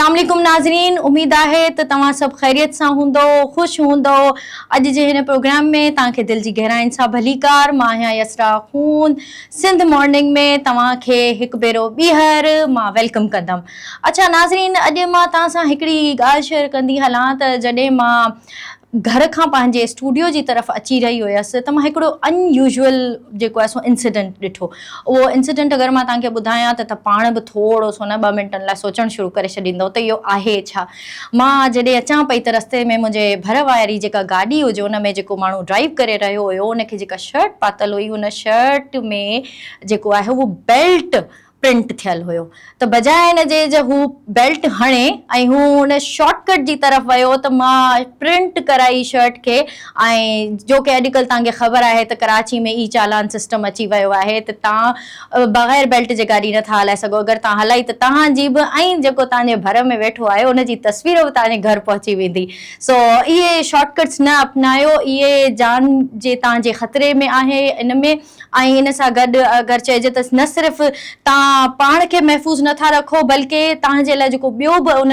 اسلام عليڪم ناظرين اميد آهي ته توهان سڀ خيريت سان هوندو خوش هوندو اڄ جي هن پروگرام ۾ توهان کي دل جي گهراين سان ڀليڪار مان آهيان يسرا خون سنڌ مارننگ ۾ توهان کي هڪ ڀيرو ٻيهر مان welcome ڪندم اڇا ناظرين اڄ مان توهان سان هڪڙي ڳالهه شيئر ڪندي هلان ته جڏهن مان گهر کان پنهنجي اسٽوڊيو جي طرف اچي رهي هيس ته مان هڪڙو ان يوزوئل جيڪو آهي سو انسيڊنٽ ڏٺو اهو انسيڊنٽ اگر مان توهان کي ٻڌايان ته پاڻ به ٿورو سو نه ٻه منٽن لاء سوچڻ شروع ڪري ڇڏيندو ته اهو آهي ڇا مان جڏهن اچان پئي ته رستي ۾ منهنجي ڀر واري جيڪا گاڏي هجي ان ۾ جيڪو ماڻهو ڊرائيو ڪري رهيو هيو ان کي جيڪا شرٽ پاتل هئي ان شرٽ ۾ جيڪو آهي اهو بيلٽ پرنٽ ٿيل هيو ته بجاء ان جي جو هو بيلٽ هڻي ۽ هو ان شارٽ ڪٽ جي طرف ويو ته مان پرنٽ ڪرائي شرٽ کي ۽ جو ڪي اڄڪلهه توهان کي خبر آهي ته ڪراچي ۾ اي چالان سسٽم اچي ويو آهي ته توهان بغير بيلٽ جي گاڏي نٿا هلائي سگهو اگر توهان هلائي ته توهان جي به ۽ جيڪو توهان جي ڀر ۾ ويٺو آهي ان جي تصوير به توهان جي گهر پهچي ويندي سو اهي شارٽ ڪٽس نه اپنايو اهي جان جي توهان جي خطري ۾ آهي ان ۾ ۽ ان سان گڏ اگر چئجي ته نه صرف توهان پاڻ کي محفوظ نه ٿا رکو بلڪه توهان جي لاء جيڪو ٻيو به ان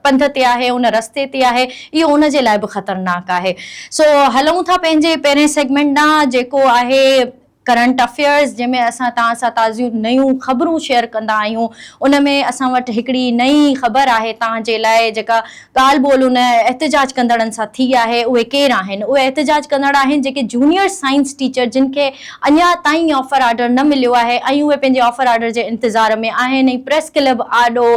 پنڌ تي آهي ان رستي تي آهي اهو ان جي لاء به خطرناڪ آهي سو هلون ٿا پنهنجي پهرين سيگمينٽ ڏانهن جيڪو آهي ڪرنٽ افيئرز جنهن ۾ اسان توهان سان تازيون نيون خبرون شيئر ڪندا آهيون ان ۾ اسان وٽ هڪڙي نئين خبر آهي توهان جي لاء جيڪا ڳالهه ٻولهه ان احتجاج ڪندڙن سان ٿي آهي، اهي ڪير آهن؟ اهي احتجاج ڪندڙ آهن جيڪي جونيئر سائنس ٽيچر جن کي اڃا تائين آفر آرڊر نه مليو آهي ۽ اهي پنهنجي آفر آرڊر جي انتظار ۾ آهن ۽ پريس ڪلب آڏو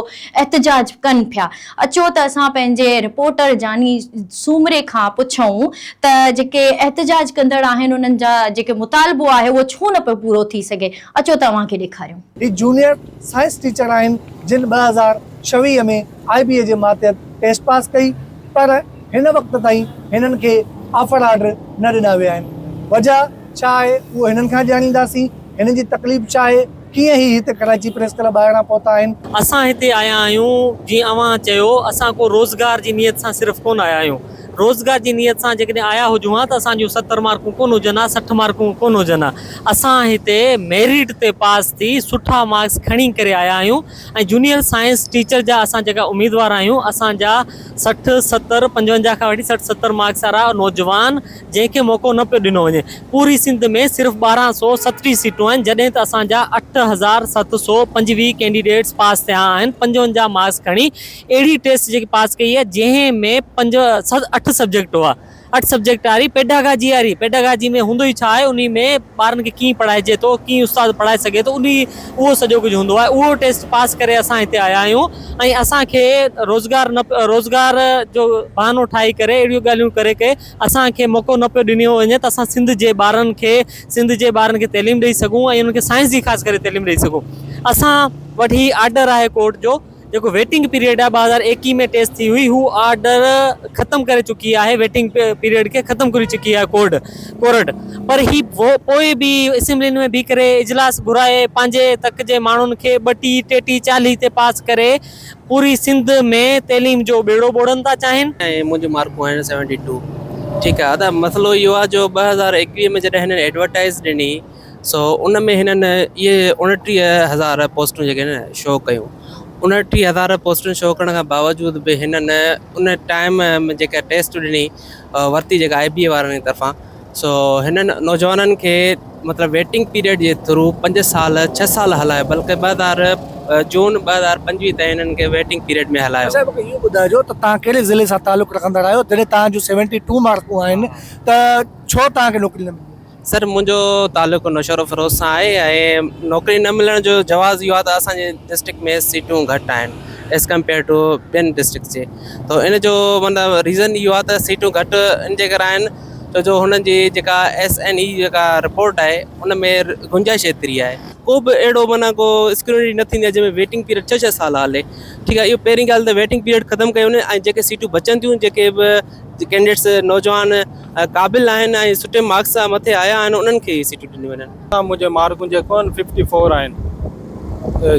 احتجاج ڪن پيا. اچو ته اسان پنهنجي رپورٽر جاني سومري کان پڇون ته جيڪي احتجاج ڪندڙ آهن انهن جا جيڪي مطالبو آهي اهو ڇو نه پيو پورو ٿي سگهي؟ اچو ته اوهان کي ڏيکاريون. هي جونيئر سائنس ٽيچر آهن جن 2026 ۾ آء بي اي جي ماتحت ٽيسٽ پاس ڪئي پر هن وقت تائين هنن کي آفر آرڊر نه ڏنا ويا آهن وجه ڇا آهي اهو هنن کان ڄاڻينداسين هنن جي تڪليف ڇا آهي ڪيئن هي هتي ڪراچي پريس ڪلب ٻاهران پهتا آهن. اسان هتي آيا آهيون جيئن اوهان چيو اسان ڪو روزگار جي نيت سان صرف ڪونه آيا آهيون روزگار جي نيت سان جيڪڏهن آيا هجون ها ته اسان جون 70 مارڪون ڪونه هجن ها 60 مارڪون ڪونه هجن ها اسان هتي ميرٽ تي پاس ٿي سٺا مارڪس کڻي ڪري آيا آهيون ۽ جونيئر سائنس ٽيچر جا اسان جيڪا اميدوار آهيون اسان جا 60 70 55 کان وٺي 60 70 مارڪس وارا نوجوان جنهن کي موقعو نه پيو ڏنو وڃي پوري سنڌ ۾ صرف 1237 سيٽون آهن جڏهن ته اسان جا 8725 ڪينڊيڊيٽس پاس ٿيا آهن 55 مارڪس کڻي اهڙي ٽيسٽ جيڪي پاس ڪئي آهي جنهن ۾ پنج اٺ سبجيڪٽ هئا اٺ سبجيڪٽ واري پيڊاگاجي واري پيڊاگاجي ۾ هوندو ئي ڇا آهي انهي ۾ ٻارن کي ڪيئن پڙهائجي ٿو ڪيئن استاد پڙهائي سگهي ٿو انهي اهو سڄو ڪجهه هوندو آهي اهو ٽيسٽ پاس ڪري اسان هتي آيا آهيون ۽ اسان کي روزگار نه روزگار جو بهانو ٺاهي ڪري اهڙيون ڳالهيون ڪري ڪي اسان کي موقعو نه پيو ڏنو وڃي ته اسان سنڌ جي ٻارن کي سنڌ جي ٻارن کي تعليم ڏئي سگهون ۽ انهن کي سائنس جي خاص ڪري تعليم ڏئي سگهون اسان وٽ هي آرڊر آهي ڪورٽ جو جيڪو ويٽنگ پيريڊ آهي 2021 ۾ ٽيسٽ ٿي هئي هو آرڊر ختم ڪري چڪي آهي ويٽنگ پيريڊ کي ختم ڪري چڪي آهي ڪورٽ ڪورٽ پر هي پوء به اسيمبلين ۾ بيهي ڪري اجلاس گهرائي پنهنجي تڪ جي ماڻهن کي ٻٽيهه ٽيٽيهه چاليهه تي پاس ڪري پوري سنڌ ۾ تعليم جو ٻيڙو ٻوڙن ٿا چاهين. ۽ منهنجون مارڪون آهن سيونٽي ٽو ٺيڪ آهي ادا مسئلو اهو آهي جو 2021 ۾ جڏهن هنن ايڊورٽائز ڏني سو ان ۾ هنن اهي 29 هزار پوسٽون جيڪي آهن شو ڪيون 29 هزار پوسٽون شو ڪرڻ کان باوجود به هنن ان ٽائيم ۾ جيڪا ٽيسٽ ڏني ورتي جيڪا آء بي اي وارن جي طرفان سو هنن نوجوانن کي مطلب ويٽنگ پيريڊ جي ٿرو پنج سال ڇهه سال هلايو بلڪه 2000 جون 2025 تائين هنن کي ويٽنگ پيريڊ ۾ هلايو. اڇا مونکي اهو ٻڌائجو ته توهان ڪهڙي ضلعي سان تعلق رکندڙ آهيو جڏهن توهان جون سيونٽي ٽو مارڪون آهن ته ڇو توهان کي نوڪري نه ملي؟ سر منهنجو تعلق نوشهروفيروز سان آهي ۽ نوڪري نه ملڻ جو جواز اهو آهي ته اسان جي ڊسٽرڪٽ ۾ سيٽون گهٽ آهن ايز ڪمپيئر ٽو ٻين ڊسٽرڪٽس جي ته ان جو مطلب ريزن اهو آهي ته سيٽون گهٽ ان جي ڪري آهن ڇو جو هنن جي جيڪا ايس اين اي جيڪا رپورٽ آهي ان ۾ گنجائش ايتري آهي ڪو به اهڙو معنيٰ ڪو اسڪروني نه ٿيندي آهي جنهن ۾ ويٽنگ پيريڊ ڇهه ڇهه سال هلي ٺيڪ آهي اهو پهرين ڳالهه ته ويٽنگ پيريڊ ختم ڪيو وڃي ۽ جيڪي سيٽون بچن ٿيون جيڪي به ڪينڊيڊيٽس نوجوان قابل آهن ۽ سٺي مارڪس سان مٿي آيا آهن انهن کي ئي سيٽون ڏنيون وڃن. منهنجي مارڪون جيڪو آهن ففٽي فور آهن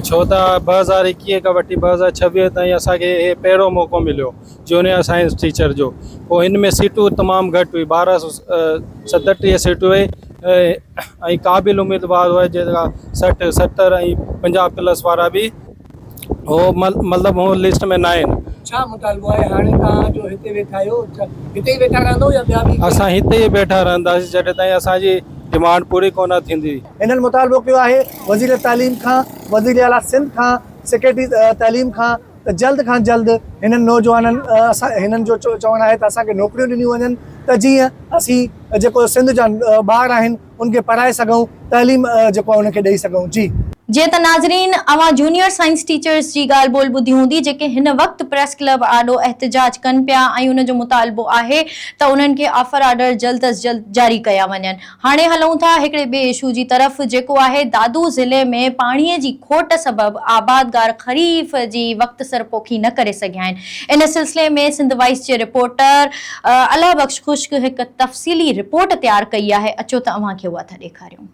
ڇو ته 2021 کان وٺي 2026 تائين اسان کي هي پهريون موقعو مليو جونيئر سائنس ٽيچر جو پوء هن ۾ سيٽون تمام گهٽ هئي 1237 سيٽون هئي ۽ قابل اميدوار هئا جيڪا 60 70 ۽ 50 پلس وارا به هو مطلب هو لسٽ ۾ نه آهن. ڇا مطالبو آهي هاڻي توهان جو هتي ويٺا آهيو هتي ئي ويٺا رهندو يا ٻيا به اسان هتي ئي ويٺا رهنداسين جڏهن تائين اسان جي ڊمانڊ پوري ڪونه ٿيندي. هنن مطالبو ڪيو آهي وزير تعليم کان، وزير اعليٰ سنڌ کان، سيڪريٽري تعليم کان ته جلد کان جلد هنن نوجوانن اسان هنن جو چوڻ آهي ته اسان کي نوڪريون ڏنيون وڃن ته جيئن اسين جيڪو سنڌ جا ٻار آهن ان کي پڙهائي سگهون تعليم جيڪو آهي ان کي ڏئي سگهون جي. جيئن ته ناظرين اوهان جونيئر سائنس ٽيچرز جي ڳالهه ٻولهه ٻڌي هوندي جيڪي هن وقت پريس ڪلب آڏو احتجاج ڪن پيا ۽ ان جو مطالبو آهي ته انهن کي آفر آرڊر جلد از جلد جاري ڪيا وڃن هاڻي هلون ٿا هڪڙي ٻئي اشو جي طرف جيڪو آهي دادو ضلعي ۾ پاڻي جي کوٽ سبب آبادگار خريف جي وقت سر پوکي نه ڪري سگهيا آهن ان سلسلي ۾ سنڌ وائس جي رپورٽر الله بخش خشڪ هڪ تفصيلي رپورٽ تيار ڪئي آهي اچو ته اوهان کي اها ٿا ڏيکاريون.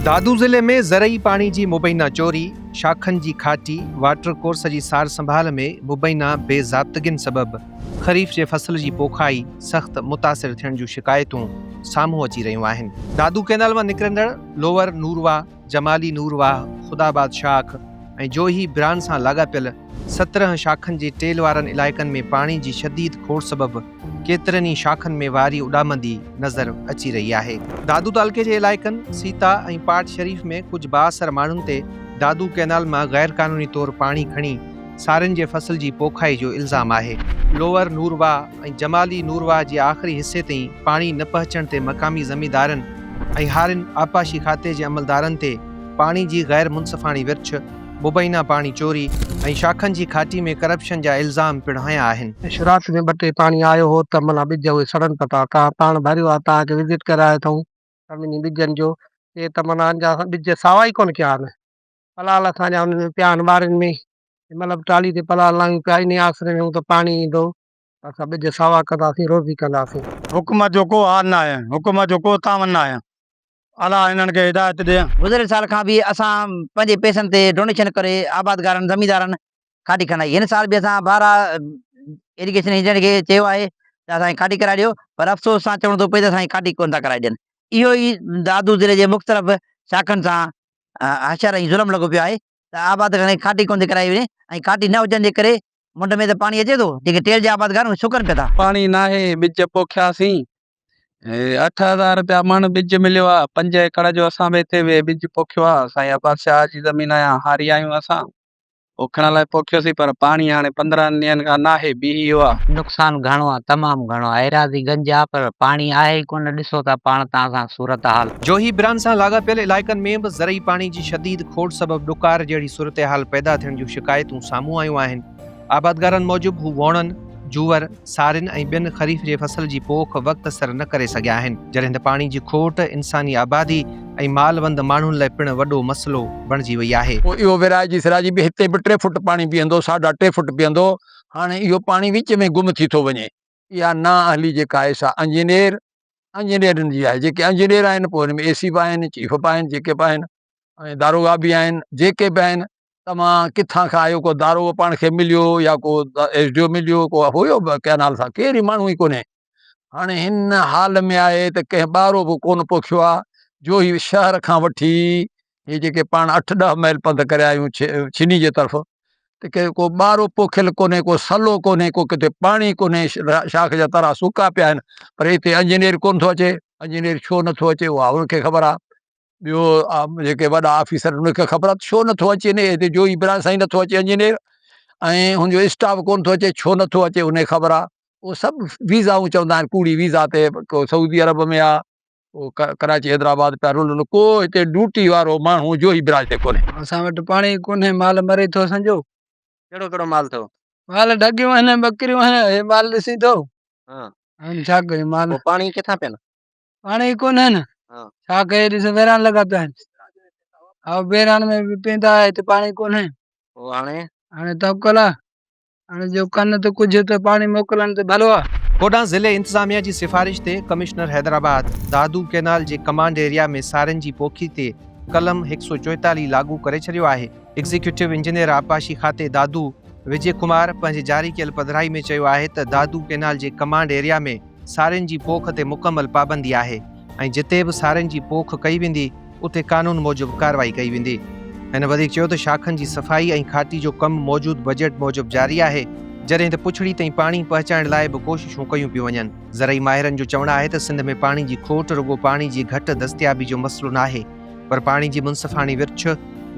دادو ضلعي ۾ زرعي پاڻي جي مبينا چوري، شاخن جي کاٽي، واٽر ڪورس جي سار سنڀال ۾ مبينا بي ضابطگين سبب خريف جي فصل جي پوکائي سخت متاثر ٿيڻ جون شڪايتون سامهون اچي رهيون آهن. دادو ڪئنال مان نڪرندڙ لوئر نورواهه، جمالي نور واهه، خدا آباد شاخ ۽ جوهي بران سان لاڳاپيل 17 شاخن جي ٽيل وارن علائقن ۾ پاڻي جي شديد کوٽ سبب ڪيترن ئي شاخن ۾ واري اڏامندي نظر اچي رهي آهي. دادو تعلقي جي علائقن سيتا ۽ پاٽ شريف ۾ ڪجهه بااثر ماڻهن تي دادو ڪئنال مان غيرقانوني طور پاڻي کڻي سارين جي فصل جي پوکائي جو الزام آهي. لوئر نور واهه ۽ جمالي نور واهه جي آخري حصي تائين پاڻي نه پهچڻ تي مقامي زميندارن ۽ هارين آبپاشي کاتي جي عملدارن تي پاڻي جي غير منصفاڻي ورڇ، مبينا پاڻي چوري ۽ شاخن جي کاٽي ۾ ڪرپشن جا الزام پڻ هنيا آهن. شروعات ۾ ٻه ٽي پاڻي آيو هو ته معنيٰ ٻج اهي سڙن پيا ٿا تان پاڻ ڀريو آهي تان کي وزٽ ڪرايو اٿئون سڀني ٻجن جو چي ته معنيٰ اڃا ٻج ساوا ئي ڪونه ڪيا آهن پلال اسان جا انهن ۾ پيا آهن ٻارين ۾ هن مهل به ٽالهي تي پلال لايون پيا انهي آسري ۾ هون ته پاڻي ايندو اسان ٻج ساوا ڪنداسين، روزي ڪنداسين. حڪومت جو ڪو حال ناهي، حڪومت جو ڪو تعاون ناهي، الله هنن کي هدايت ڏي. گذريل سال کان به اسان پنهنجي پئسن تي ڊونيشن ڪري آبادگارن زميندارن کاٽي کنائي هن سال به اسان بارها ايريگيشن انجنيئر کي چيو آهي ته اسان کي کاٽي ڪرائي ڏيو پر افسوس سان چوڻو ٿو پئي ته اسان کي کاٽي ڪونه ٿا ڪرائي ڏين اهو ئي دادو ضلعي جي مختلف شاخن سان حشر ۽ ظلم لڳو پيو آهي ته آبادگارن کي کاٽي ڪونه ٿي ڪرائي وڃي ۽ کاٽي نه هجڻ جي ڪري منڍ ۾ ته پاڻي اچي ٿو، جيڪي ٽيل جا آبادگار اهي سڪن پيا ٿا. پاڻي ناهي، ٻج پوکياسين، 8000 رپيا مڻ ٻج مليو آ، پنج ايڪڙ جو اسان به هتي ٻج پوکيو آ، سائين عباس شاهه جي زمين آهي، هاري آهيون اسان، پوکڻ لاء پوکيوسين پر پاڻي هاڻي 15 ڏينهن کان ناهي، بيهي ويو آ. نقصان گهڻو آ، تمام گهڻو آ، ايراضي گنج آ پر پاڻي آهي ئي ڪونه، ڏسو ٿا پاڻ تان سان صورتحال. جوهي بران سان لاڳاپيل علائقن ۾ به زرعي پاڻي جي شديد کوٽ سبب ڏڪار جهڙي صورتحال پيدا ٿيڻ جون شڪايتون سامهون آيون آهن. آبادگارن موجب هو ووڻن، جوئر، سارين ۽ ٻين خريف جي فصل جي پوک وقت سر نه ڪري سگهيا آهن، جڏهن ته پاڻي جي کوٽ انساني آبادي ۽ مال وند ماڻهن لاء پڻ وڏو مسئلو بڻجي وئي آهي. پوء اهو ورهائجي سرائجي به هتي به ٽي فوٽ پاڻي بيهندو، ساڍا ٽي فوٽ بيهندو، هاڻي اهو پاڻي وچ ۾ گم ٿي ٿو وڃي. اها نااهلي جيڪا آهي سا انجنيئر انجنيئرن جي آهي، جيڪي انجنيئر آهن پوء ان ۾ اي سي به آهن، چيف به آهن، جيڪي به آهن ۽ داروغا به آهن، جيڪي به آهن توهان ڪٿان کان آيو ڪو داروغو پاڻ کي مليو يا ڪو ايس ڊي او مليو ڪو هيو به ڪئنال سان ڪير ئي ماڻهو ئي ڪونهي هاڻي هن حال ۾ آهي ته ڪنهن ٻارو به ڪونه پوکيو آهي جو هي شهر کان وٺي هي جيڪي پاڻ اٺ ڏهه ميل پنڌ ڪري آيا آهيون ڇني جي طرف ته ڪي ڪو ٻارو پوکيل ڪونهي ڪو سلو ڪونهي ڪو ڪٿي پاڻي ڪونهي شاخ جا ترا سڪا پيا آهن پر هتي انجنيئر ڪونه ٿو اچي انجنيئر ڇو نٿو اچي اها هن کي خبر آهي ٻيو جيڪي وڏا آفيسر انهن کي خبر آهي ڇو نٿو اچي هتي جو ئي برانچ سائين نٿو اچي انجنيئر ۽ هن جو اسٽاف ڪون ٿو اچي ڇو نٿو اچي ان کي خبر آهي اهو سڀ ويزائون چوندا آهن ڪوڙي ويزا تي ڪو سعودي عرب ۾ آهي اهو ڪراچي حيدرآباد پيا رلن ڪو هتي ڊيوٽي وارو ماڻهو جوهي براج تي ڪونهي. اسان وٽ پاڻي ئي ڪونهي مال مري ٿو اسان جو. ڪهڙو ڪهڙو مال اٿو؟ مال ڍڳيون آهن ٻڪريون آهن هي مال ڏسين ٿو. هاڻي ڇا ڪيون مال. پوء پاڻي ڪٿان پين؟ پاڻي ئي ڪونهي نه ڇا ڪيون ڏس ويران لڳا پيا آهن. ها ويران ۾ به پيندا هتي پاڻي ڪونهي. پوء هاڻي؟ هاڻي توڪل آ. هاڻي جو ڪن ته ڪجهه ته پاڻي موڪلن ته ڀلو آ. هوڏانهن ضلعي انتظاميا جي سفارش تي ڪمشنر حيدرآباد دادو ڪئنال جي ڪمانڊ ايريا ۾ سارين جي پوکي تي قلم 144 لاڳو ڪري ڇڏيو آهي. ايگزيڪيوٽو انجنيئر آبپاشي کاتي دادو وجي ڪمار پنهنجي جاري ڪيل پڌرائي ۾ چيو آهي ته دادو ڪئنال جي ڪمانڊ ايريا ۾ سارين جي پوک تي مڪمل پابندي آهي ۽ جتي به سارين جي پوک ڪئي ويندي اتي قانون موجب ڪارروائي ڪئي ويندي. هن وڌيڪ چيو ته شاخن جي صفائي ۽ کاٽي جو ڪم موجود بجيٽ موجب جاري آهي، جڏهن ته پڇڙي تائين پاڻي پهچائڻ لاء به ڪوششون ڪيون پيون وڃن. زرعي ماهرن جو چوڻ آهي ته سنڌ ۾ پاڻي جي کوٽ رڳو پاڻي جي گهٽ دستيابي جو مسئلو ناهي پر پاڻي جي منصفاڻي ورڇ،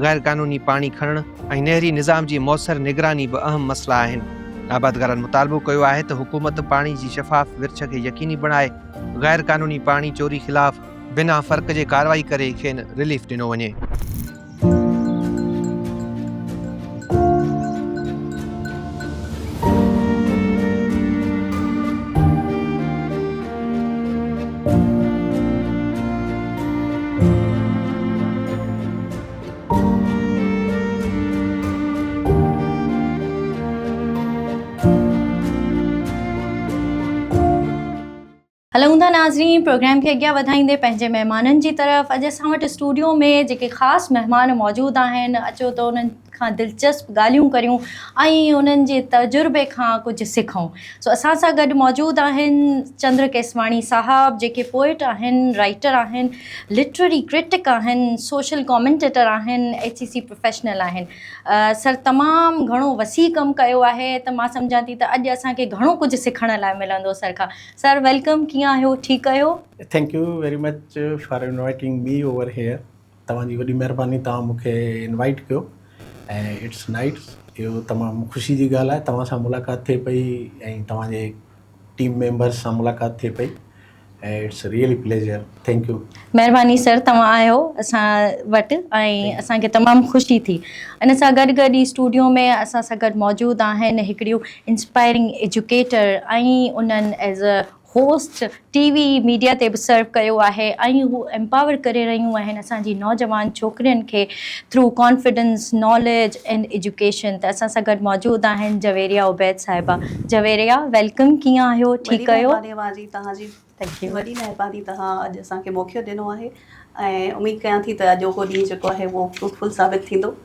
غير قانوني پاڻي کڻڻ ۽ نهري نظام جي موثر نگراني به اهم مسئلا آهن. آبادگارن مطالبو ڪيو آهي ته حڪومت پاڻي جي شفاف ورڇ کي يقيني بڻائي غير قانوني پاڻي چوري خلاف بنا فرق جي ڪارروائي ڪري کين رليف ڏنو وڃي. هلون ٿا ناظرين پروگرام کي اڳيان وڌائيندي پنهنجي مهمانن جي طرف اڄ اسان وٽ اسٽوڊيو ۾ جيڪي خاص مهمان موجود آهن اچو ته انهن کان دلچسپ ڳالهيون ڪريون ۽ انهن جي تجربي کان ڪجهه سکون سو اسان سان گڏ موجود آهن چندر ڪيسواڻي صاحب جيڪي پوئٽ آهن رائٽر آهن لٽرري ڪرٽڪ آهن سوشل ڪامينٽيٽر آهن ايڇ اي سي پروفيشنل آهن سر تمام گهڻو وسيع ڪم ڪيو آهي ته مان سمجهان ٿي ته اڄ اسان کي گهڻو ڪجهه سکڻ لاء ملندو سر کان سر welcome ڪيئن آهيو ٺيڪ آهيو. Thank you very much for inviting me over here توهان جي وڏي مهرباني توهان مون کي انوائيٽ ڪيو ۽ it's nights اهو تمام خوشي جي ڳالهه آهي توهان سان ملاقات ٿئي پئي ۽ توهان جي ٽيم ميمبرس سان ملاقات ٿئي پئي ۽ it's really pleasure thank you. مهرباني سر توهان آيو اسان وٽ ۽ اسان کي تمام خوشي ٿي ان سان گڏ گڏ ئي اسٽوڊيو ۾ اسان سان گڏ موجود آهن هڪڙيون انسپائرنگ ايجوڪيٽر ۽ انهن as a host T V media تي به سرو ڪيو آهي ۽ هو امپاور ڪري رهيون آهن اسان جي نوجوان ڇوڪرين کي through confidence knowledge and education ته اسان سان گڏ موجود آهن جويريا عبيد صاحبه جويريا welcome ڪيئن آهيو وڏي ٺيڪ آهيو مهرباني اوهان جي توهان جي Thank you. وڏي مهرباني توهان اڄ اسان کي موقعو ڏنو آهي ۽ اميد ڪيان ٿي ته اڄوڪو ڏينهن جيڪو آهي اهو فروٽفل ثابت ٿيندو.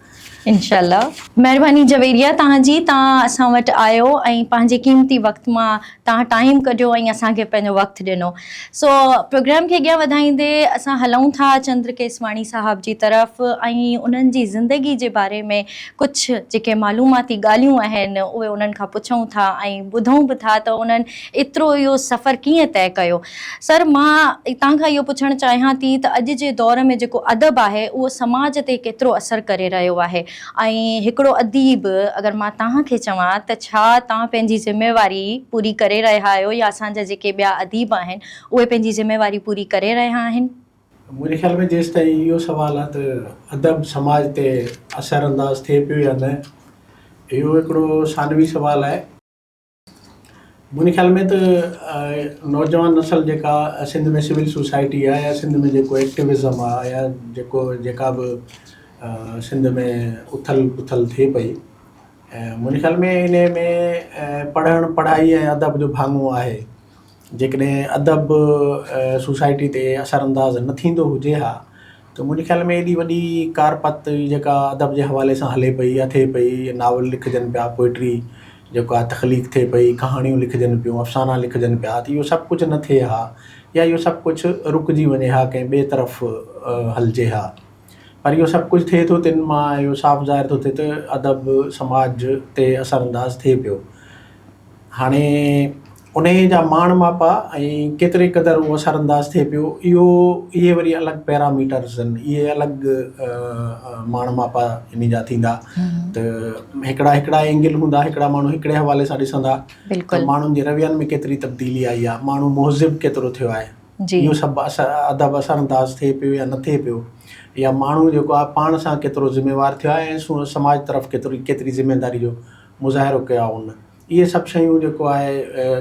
انشاء الله. مهرباني جويريا توهان جي توهان اسان وٽ آيو ۽ پنهنجي قيمتي وقت مان توهان ٽائيم ڪڍيو ۽ اسان کي پنهنجو وقت ڏنو سو پروگرام کي اڳيان وڌائيندي اسان هلون ٿا چندر ڪيسواڻي صاحب جي طرف ۽ انهن جي زندگي جي باري ۾ ڪجهه جيڪي معلوماتي ڳالهيون آهن اهي انهن کان پڇون ٿا ۽ ٻڌون به ٿا ته انهن ايترو اهو سفر ڪيئن طئي ڪيو؟ سر مان توهان کان اهو پڇڻ چاهيان ٿي ته اڄ جي دور ۾ جيڪو ادب آهي اهو سماج تي ڪيترو اثر ڪري رهيو آهي ۽ هڪڙو اديب اگر مان توهان کي چوان ته ڇا توهان پنهنجي ذميواري پوري ڪري رهيا آهيو يا اسان جا جيڪي ٻيا اديب آهن اهي پنهنجي ذميواري پوري ڪري رهيا آهن؟ منهنجي خيال ۾ جيستائين اهو سوال آهي ته ادب سماج تي اثر انداز ٿئي پيو يا نه اهو هڪڙو ثانوي سوال آهي. منهنجي خيال ۾ ته نوجوان نسل جيڪا سنڌ ۾ سول سوسائٽي آهي يا سنڌ ۾ جيڪو ايڪٽوزم آهي يا جيڪو جيڪا به سنڌ ۾ اٿل پٿل ٿئي پئي منهنجي خيال ۾ ان ۾ پڙهڻ پڙهائي ۽ ادب جو ڀاڱو آهي جيڪڏهن ادب سوسائٽي تي اثر انداز نه ٿيندو هجي ها ته منهنجي خيال ۾ ايڏي وڏي ڪارپت جيڪا ادب جي حوالي سان هلي پئي يا ٿئي پئي ناول لکجن پيا پوئٽري جيڪو آهي تخليق ٿئي پئي ڪهاڻيون لکجن پيون افسانا لکجن پيا ته اهو سڀ ڪجهه نه ٿئي ها يا اهو سڀ ڪجهه رڪجي وڃي ها ڪنهن ٻئي طرف هلجي ها پر اهو سڀ ڪجهه ٿئي ٿو تن مان اهو صاف ظاهر ٿو ٿئي ته ادب سماج تي اثر انداز ٿئي پيو هاڻي انهيء جا ماڻ ماپا ۽ ڪيتري قدر اهو اثر انداز ٿئي پيو اهو اهي وري الڳ پيراميٽرز آهن اهي الڳ ماڻ ماپا انهي جا ٿيندا ته هڪڙا هڪڙا اينگل هوندا هڪڙا ماڻهو هڪڙي حوالي سان ڏسندا ته ماڻهن جي روين ۾ ڪيتري تبديلي آئي آهي ماڻهو مهذب ڪيترو ٿيو آهي. اهو سڀ ادب اثر انداز ٿئي پيو يا نه ٿئي پيو يا ماڻهو جيڪو آهي پاڻ سان ڪيترو ذميوار ٿيو آهي ۽ سماج طرف ڪيتري ڪيتري ذميداري جو مظاهرو ڪيو آهي ان اهي سڀ شيون جيڪو آهي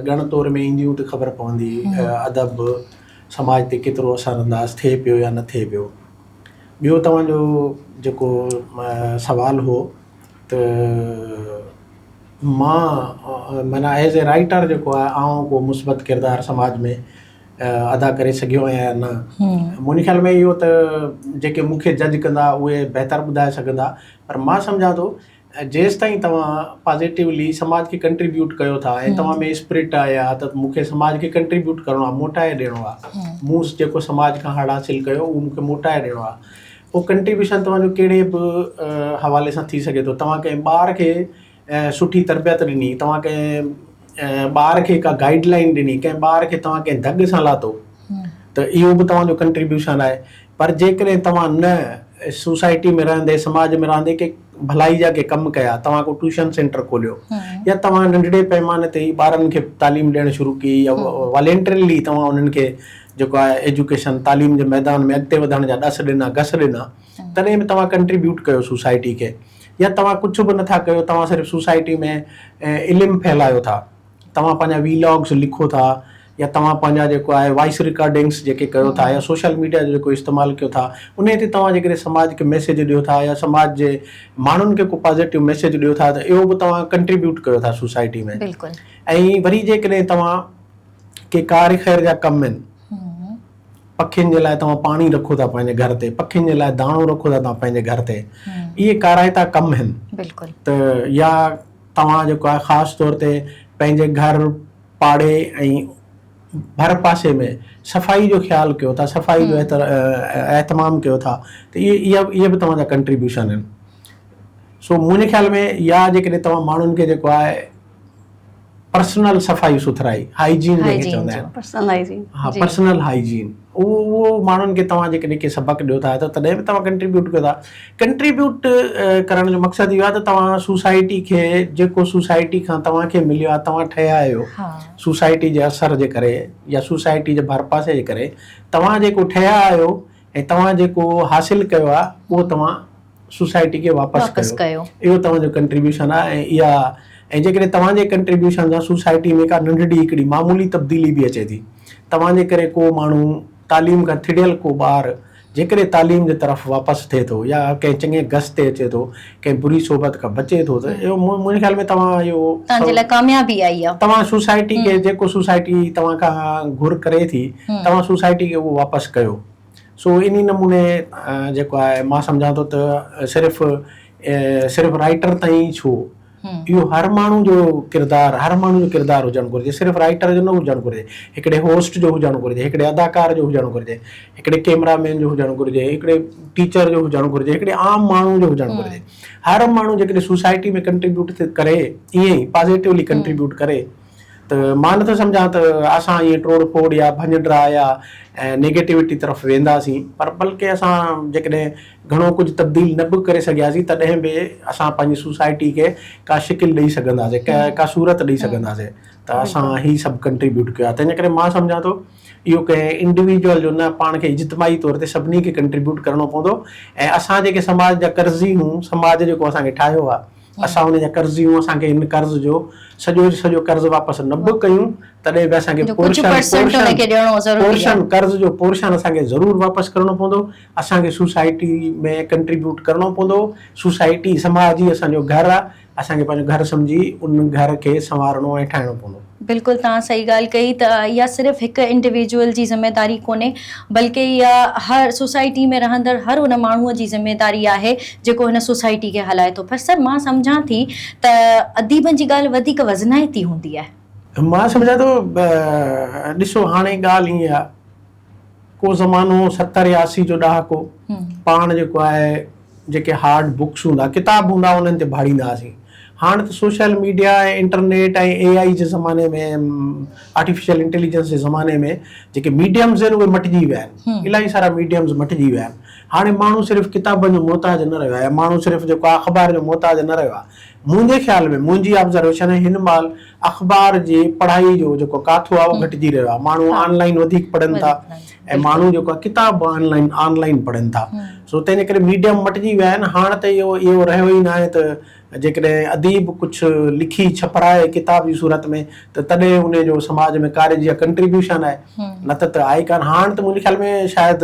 ڳڻ تور ۾ اينديون ته خبر پوندي ادب سماج تي ڪيترو اثر انداز ٿئي پيو يا نه ٿئي پيو. ٻيو توهان جو جيڪو سوال هو ته مان معنيٰ ايز اي رائيٽر جيڪو آهي آئون ڪو مثبت ڪردار سماج ۾ ادا ڪري سگهيو آهيان يا نه منهنجي خيال ۾ اهو ته جيڪي مون کي جج ڪندا اهي بهتر ٻڌائي سگهندا پر مان سمجهان ٿو جيستائين توهان پازيٽولي سماج کي ڪنٽريبيوٽ ڪيو ٿا ۽ توهان ۾ اسپرٽ آهي ها ته مون کي سماج کي ڪنٽريبيوٽ ڪرڻو آهي موٽائي ڏيڻو آهي مون جيڪو سماج کان هڙ حاصل ڪيو اهو مون کي موٽائي ڏيڻو آهي پوء ڪنٽريبيوشن توهان جو ڪهڙي به حوالي سان ٿي سگهي ٿو توهان ڪنهن ٻار کي سٺي تربيت ڏني توهان ڪنهن ٻار کي ڪا گائيڊ لائين ڏني ڪنهن ٻار کي توهان ڪنهن دڳ سان لاتو ته اهو به توهان جو ڪنٽريبيوشن آهي پر جيڪڏهن توهان نه سوسائٽي ۾ رهندي سماج ۾ رهندي ڪي ڀلائي جا ڪي ڪم ڪيا توهان ڪو ٽيوشن سينٽر کوليو يا توهان ننڍڙي پيماني تي ئي ٻارن کي تعليم ڏيڻ شروع ڪئي يا والينٽرلي توهان انهن کي جيڪو آهي ايجوڪيشن تعليم جي ميدان ۾ اڳتي وڌڻ جا ڏس ڏنا گس ڏنا تڏهن به توهان ڪنٽريبيوٽ ڪيو سوسائٽي کي يا توهان ڪجهه به نٿا ڪيو توهان صرف سوسائٽي ۾ علم ڦهلايو ٿا توهان پنهنجا وي لاگز لکو ٿا يا توهان پنهنجا جيڪو آهي وائس رڪارڊنگس جيڪي ڪيو ٿا يا سوشل ميڊيا جو جيڪو استعمال ڪيو ٿا انهي تي توهان جيڪڏهن سماج کي ميسيج ڏيو ٿا يا سماج جي ماڻهن کي ڪو پازيٽو ميسيج ڏيو ٿا ته اهو به توهان ڪنٽريبيوٽ ڪيو ٿا سوسائٽي ۾ بلڪل ۽ وري جيڪڏهن توهان ڪي ڪار خير جا ڪم آهن پکين جي لاء توهان پاڻي رکو ٿا پنهنجي گهر تي پکين جي لاء داڻو رکو ٿا توهان پنهنجي گهر تي اهي ڪارائتا ڪم آهن بلڪل ته يا توهان جيڪو آهي خاص طور تي پنهنجي گهر، پاڙي ۽ ڀر پاسي ۾ صفائي جو خيال ڪيو ٿا، صفائي جو اهتمام ڪيو ٿا ته اهي اهي به توهان جا ڪنٽريبيوشن آهن. سو منهنجي خيال ۾ يا جيڪڏهن توهان ماڻهن کي جيڪو آهي پرسنل صفائي سٿرائي، هائيجين جنهن کي چوندا آهن، پرسنل هائيجين، ها پرسنل هائيجين، اهو اهو ماڻهن کي توهان جيڪڏهن ڪي سبق ڏيو ٿا ته تڏهن به توهان ڪنٽريبيوٽ ڪيو ٿا. ڪنٽريبيوٽ ڪرڻ جو مقصد اهو آهي ته توهان سوسائٽي کي جيڪو سوسائٽي کان توهان کي مليو آهي توهان ٺهيا آهيو سوسائٽي جي اثر جي ڪري يا سوسائٽي جي ڀرپاسي جي ڪري توهان جيڪو ٺهيا آهيو ۽ توهان جيڪو حاصل ڪيو آهي اهو توهان سوسائٽي کي واپس ڪيو اهو توهان جو ڪنٽريبيوشن آهي ۽ اها ۽ جيڪڏهن توهان جي ڪنٽريبيوشن سان سوسائٽي ۾ ڪا ننڍڙي هڪڙي معمولي تبديلي به اچي ٿي توهان جي ڪري ڪو ماڻهو تعليم کان ٿڙيل ڪو ٻار جيڪڏهن تعليم جي طرف واپس ٿئي ٿو يا ڪنهن چڱي گس تي اچي ٿو ڪنهن بري صحبت کان بچي ٿو ته اهو منهنجي خيال ۾ توهان اهو توهان جي لاء ڪاميابي آئي آهي. توهان سوسائٽي کي جيڪو سوسائٽي توهان کان گهر ڪري ٿي توهان سوسائٽي کي اهو واپس ڪيو سو انهي نموني جيڪو آهي مان سمجهان ٿو ته صرف صرف رائيٽر تائين ئي ڇو اهو هر ماڻهو جو ڪردار هر ماڻهو جو ڪردار هجڻ گهرجي صرف رائيٽر جو نه هجڻ گهرجي هڪڙي هوسٽ جو هجڻ گهرجي هڪڙي اداڪار جو هجڻ گهرجي هڪڙي ڪيمرا مين جو هجڻ گهرجي هڪڙي ٽيچر جو هجڻ گهرجي هڪڙي عام ماڻهو جو هجڻ گهرجي هر ماڻهو جيڪڏهن سوسائٽي ۾ ڪنٽريبيوٽ ڪري ائين ئي پازيٽولي ڪنٽريبيوٽ ڪري ته مان نٿو سمجهان ته اسان ائين ٽوڙ ڦوڙ يا ڀڃ ڊاهه يا نيگيٽوٽي طرف وينداسين پر بلڪه اسان جيڪڏهن گهڻو ڪجهه تبديل نه به ڪري سگهياسين تڏهن به اسان پنهنجي سوسائٽي کي ڪا شڪل ڏئي سگهنداسين ڪا صورت ڏئي سگهنداسين ته اسان هي سڀ ڪنٽريبيوٽ ڪيو آهي تنهنجي ڪري مان سمجهان ٿو اهو ڪنهن انڊيويجوئل جو نه پاڻ کي اجتماعي طور تي سڀني کي ڪنٽريبيوٽ ڪرڻو پوندو ۽ اسان جيڪي سماج جا قرضي هون سماج جيڪو اسان کي ٺاهيو آهي اسان ان جا قرضي آهيون، اسان کي ان قرض جو سڄو جو سڄو قرض واپس نه به ڪيون تڏهن به اسان کي پورشن پورشن قرض جو پورشن اسان کي ضرور واپس ڪرڻو پوندو، اسان کي سوسائٽي ۾ ڪنٽريبيوٽ ڪرڻو پوندو، سوسائٽي سماج ئي اسان جو گهر آهي، اسان کي پنهنجو گهر سمجهي ان گهر کي سنوارڻو ۽ ٺاهڻو پوندو. بلڪل توهان صحيح ڳالهه ڪئي ته اها صرف هڪ انڊيويجوئل جي ذميداري ڪونهي بلڪه اها هر سوسائٽي ۾ رهندڙ هر ان ماڻهوء جي ذميداري آهي جيڪو هن سوسائٽي کي هلائي ٿو پر سر مان سمجهان ٿي ته اديبن جي ڳالهه وڌيڪ وزنائتي هوندي آهي. مان سمجهان ٿو ڏسو هاڻي ڳالهه ائين آهي ڪو زمانو 70 يا 80 جو ڏهاڪو پاڻ جيڪو آهي جيڪي هارڊ بڪس هوندا ڪتاب هوندا انهن تي ڀاڙيندا هئاسين هاڻ ته سوشل ميڊيا ۽ انٽرنيٽ ۽ اي آء جي زماني ۾ آرٽيفيشل انٽيليجنس جي زماني ۾ جيڪي ميڊيمز آهن اهي مٽجي ويا آهن الاهي سارا ميڊيمز مٽجي ويا آهن هاڻي ماڻهو صرف ڪتابن جو محتاج نه رهيو آهي ماڻهو صرف جيڪو آهي اخبار جو محتاج نه رهيو آهي. منهنجي خيال ۾ منهنجي آبزرويشن آهي هن مهل اخبار جي پڙهائي جو جيڪو ڪاٿو آهي اهو گهٽجي رهيو آهي ماڻهو آن لائين وڌيڪ پڙهن ٿا ۽ ماڻهو جيڪو آهي ڪتاب به آن لائين آن لائين پڙهن ٿا سو تنهن جي ڪري ميڊيم مٽجي ويا آهن هاڻ ته اهو اهو رهيو ئي ناهي ته جيڪڏهن اديب ڪجهه لکي ڇپرائي ڪتاب جي صورت ۾ ته تڏهن ان جو سماج ۾ ڪارج يا ڪنٽريبيوشن آهي نه ته ته آهي ڪانه هاڻ ته منهنجي خيال ۾ شايد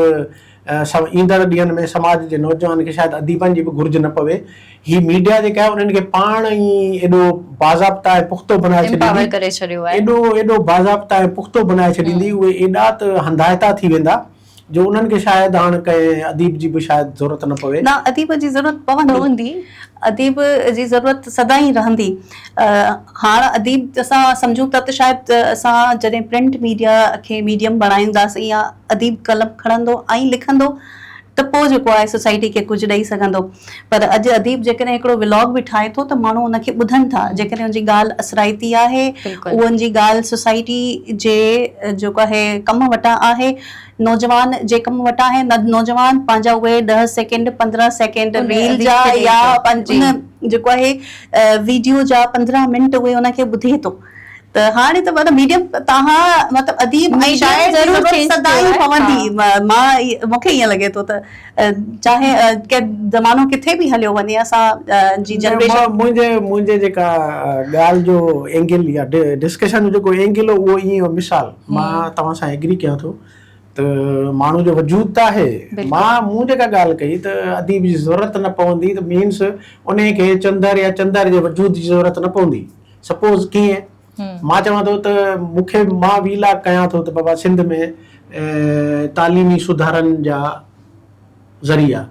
ايندڙ ڏينهن ۾ سماج جي نوجوان کي شايد اديبن جي به گهرج نه پوي. هي ميڊيا جيڪا آهي انهن کي پاڻ ئي ايڏو باضابطا ۽ پختو بنائي ڇڏيندي، ايڏو ايڏو باضابطا ۽ پختو بنائي ڇڏيندي اهي ايڏا ته هنڌائتا ٿي ويندا جو انهن کي شايد هاڻ ڪنهن اديب جي به شايد ضرورت نه پوي. نه اديب جي ضرورت پوندي. اديب جي ضرورت سدائين رهندي. هاڻ اديب اسان سمجهون ٿا ته شايد اسان جڏهن پرنٽ ميڊيا کي ميڊيم بڻائينداسين يا اديب قلم کڻندو ۽ لکندو ته پوء جيڪو آهي سوسائٽي کي ڪجهه ڏئي سگهندو پر اڄ اديب جيڪڏهن هڪڙو ولاگ به ٺاهي ٿو ته ماڻهو ان کي ٻڌن ٿا جيڪڏهن ان جي ڳالهه اثرائتي آهي اهو ان جي ڳالهه سوسائٽي جي جيڪو آهي ڪم وٽان آهي نوجوان جي ڪم وٽان آهي نوجوان پنهنجا اهي ڏهه سيڪنڊ 15 سيڪنڊ ريل جا يا ان جيڪو آهي ويڊيو جا 15 منٽ اهي ان کي ٻڌي ٿو ته هاڻي ته مطلب ميڊيم توهان مطلب اديب ۽ شاعر جي ضرورت سدائين پوندي مان مون کي ائين لڳي ٿو ته چاهي زمانو ڪٿي به هليو وڃي اسان جي جنريشن منهنجي منهنجي جيڪا ڳالهه جو اينگل يا ڊسڪشن جو جيڪو اينگل هو اهو ائين هو مثال مان توهان سان ايگري ڪيان ٿو ته ماڻهو جو وجود ته آهي مان مون جيڪا ڳالهه ڪئي ته اديب جي ضرورت نه پوندي ته مينس انهي کي چندر يا چندر جي وجود جي ضرورت نه پوندي سپوز ڪيئن مان چوان ٿو ته مون کي مان وي لاگ ڪيان ٿو ته بابا سنڌ ۾ تعليمي سڌارن جا ذريعا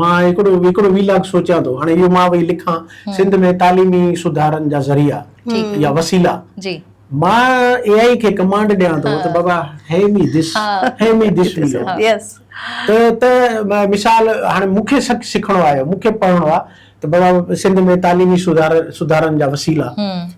مان هڪڙو هڪڙو وي لاگ سوچيان ٿو هاڻي اهو مان وئي لکان سنڌ ۾ تعليمي سڌارن جا ذريعا يا وسيلا مان اي آئي کي ڪمانڊ ڏيان ٿو ته بابا هي مي دس هي مي دس وي لاگ ته ته مثال هاڻي مون کي سکڻو آهي مون کي پڙهڻو آهي ته بابا سنڌ ۾ تعليمي سڌار سڌارن جا وسيلا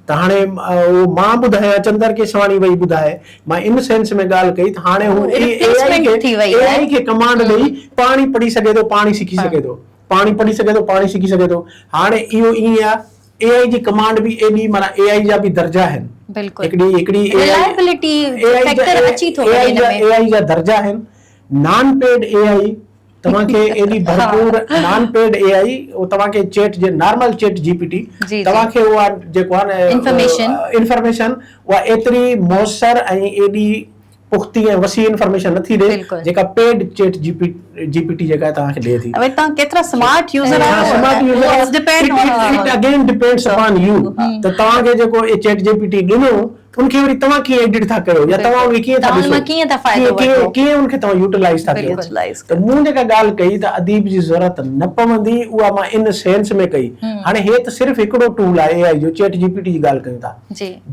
ته هاڻي اهو مان ٻڌايان چندر ڪيسواڻي وئي ٻڌائي مان ان سينس ۾ ڳالهه ڪئي ته هاڻي هو اي آئي کي اي آئي کي ڪمانڊ ڏئي پاڻ ئي پڙهي سگهي ٿو پاڻ ئي سکي سگهي ٿو پاڻ ئي پڙهي سگهي ٿو پاڻ ئي سکي سگهي ٿو هاڻي اهو ائين آهي اي آئي جي ڪمانڊ به ايڏي معنيٰ اي آئي جا به درجا آهن هڪڙي هڪڙي ريلائبلٽي فيڪٽر اچي ٿو وڃي ان ۾ اي آئي جا درجا آهن نان پيڊ اي آئي توهان کي ايڏي ڀرپور نان پيڊ اي آئي توهان کي چيٽ جي نارمل چيٽ جي پي ٽي توهان کي اها جيڪو آهي نه انفارميشن انفارميشن اها ايتري موثر ۽ ايڏي پختي ۽ وسيع انفارميشن نٿي ڏي جيڪا paid chat G P G P T جيڪا توهان کي ڏي ٿي. اوي توهان ڪيترا سمارٽ يوزر آهيو smart user it again depends upon you ته توهان کي جيڪو چيٽ جي پي ٽي ڏنو ان کي وري توهان ڪيئن ايڊٽ ٿا ڪيو يا توهان ان کي ڪيئن ٿا ڏسو ڪيئن ٿا فائدو وٺو ڪيئن ان کي توهان يوٽيلائز ٿا ڪيو ته مون جيڪا ڳالهه ڪئي ته اديب جي ضرورت نه پوندي اها مان ان سينس ۾ ڪئي هاڻي هي ته صرف هڪڙو ٽول آهي اي آئي جو چيٽ جي پي ٽي جي ڳالهه ڪيون ٿا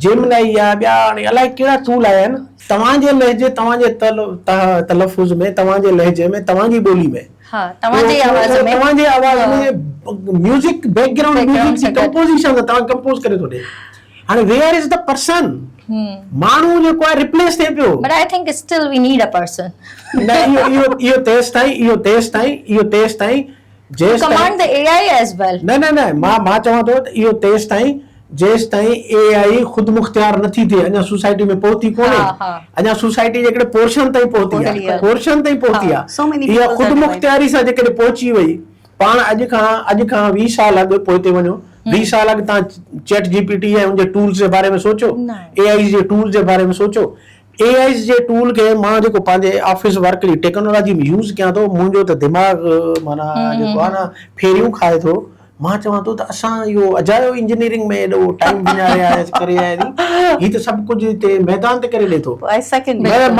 جيمنائي يا ٻيا هاڻي الائي ڪهڙا ٽول آيا آهن توهان جي لهجي توهان جي تلفظ ۾ توهان جي لهجي ۾ توهان جي ٻولي ۾ توهان جي آواز ۾ توهان جي آواز ۾ ميوزڪ بيڪ گرائونڊ ميوزڪ جي ڪمپوزيشن توهان ڪمپوز ڪري ٿو ڏي هاڻي ويئر is the person ماڻهو جيڪو آهي ريپليس ٿئي پيو. But I think still we need a person. نه اهو اهو اهو تيستائين اهو تيستائين اهو تيستائين جيستائين command the A I as well. نه نه نه مان مان چوان ٿو ته اهو تيستائين جيستائين اي آئي خودمختيار نٿي ٿئي اڃا سوسائٽي ۾ پهتي ڪونهي اڃا سوسائٽي جي هڪڙي پورشن تائين پهتي آهي پورشن تائين پهتي آهي اها خودمختياري سان جيڪڏهن پهچي وئي پاڻ اڄ کان اڄ کان 20 سال اڳ پوئتي وڃو 20 سال اڳ توهان چيٽ جي پي ٽي ۽ ان جي ٽولز جي باري ۾ سوچيو اي آئي جي ٽولز جي باري ۾ سوچيو اي آئي جي ٽول کي مان جيڪو پنهنجي آفيس ورڪ جي ٽيڪنالاجي ۾ يوز ڪيان ٿو منهنجو ته دماغ معنيٰ جيڪو آهي نه ڦيريون کائي ٿو مان چوان ٿو ته اسان اهو اجايو انجنيئرنگ ۾ ايڏو ٽائيم وڃائي آياسين ڪري آياسين هي ته سڀ ڪجهه هتي ميدان تي ڪري ڏي ٿو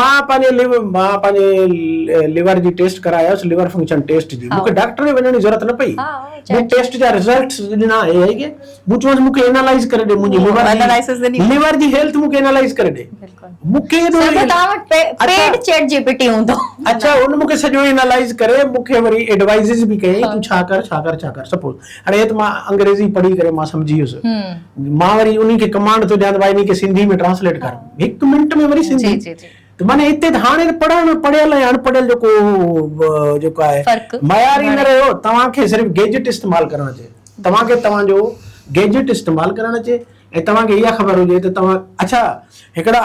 مان پنهنجي مان پنهنجي ليور جي ٽيسٽ ڪرائي آيس ليور فنڪشن ٽيسٽ جي مونکي ڊاڪٽر ڏي وڃڻ جي ضرورت نه پئي مون ٽيسٽ جا رزلٽس ڏنا اي آئي کي مون چيومانس مونکي اينالائز ڪري ڏي منهنجي ليور جي ليور جي هيلٿ مونکي اينالائز ڪري ڏي مونکي ايڏو سڀ توهان وٽ پيڊ چيٽ جي پي ٽي هوندو. اڇا ان مونکي سڄو اينالائز ڪري مونکي وري ايڊوائزز به ڪيائين تون ڇا ڪر ڇا ڪر ڇا ڪر سپوز هاڻي هي ته مان انگريزي پڙهي ڪري مان سمجهي ويس مان وري انهي کي ڪمانڊ ٿو ڏيان ته ڀائي انهي کي سنڌي ۾ ٽرانسليٽ ڪر هڪ منٽ ۾ وري سنڌي ته معني هتي ته هاڻي ته پڙهڻ پڙهيل ۽ اڻ پڙهيل جو ڪو جيڪو آهي معيار ئي نه رهيو توهان کي صرف گيجٽ استعمال ڪرڻ اچي توهان کي توهان جو گيجيٽ استعمال ڪرڻ اچي ۽ توهان کي اها خبر هجي ته توهان اڇا هڪڙا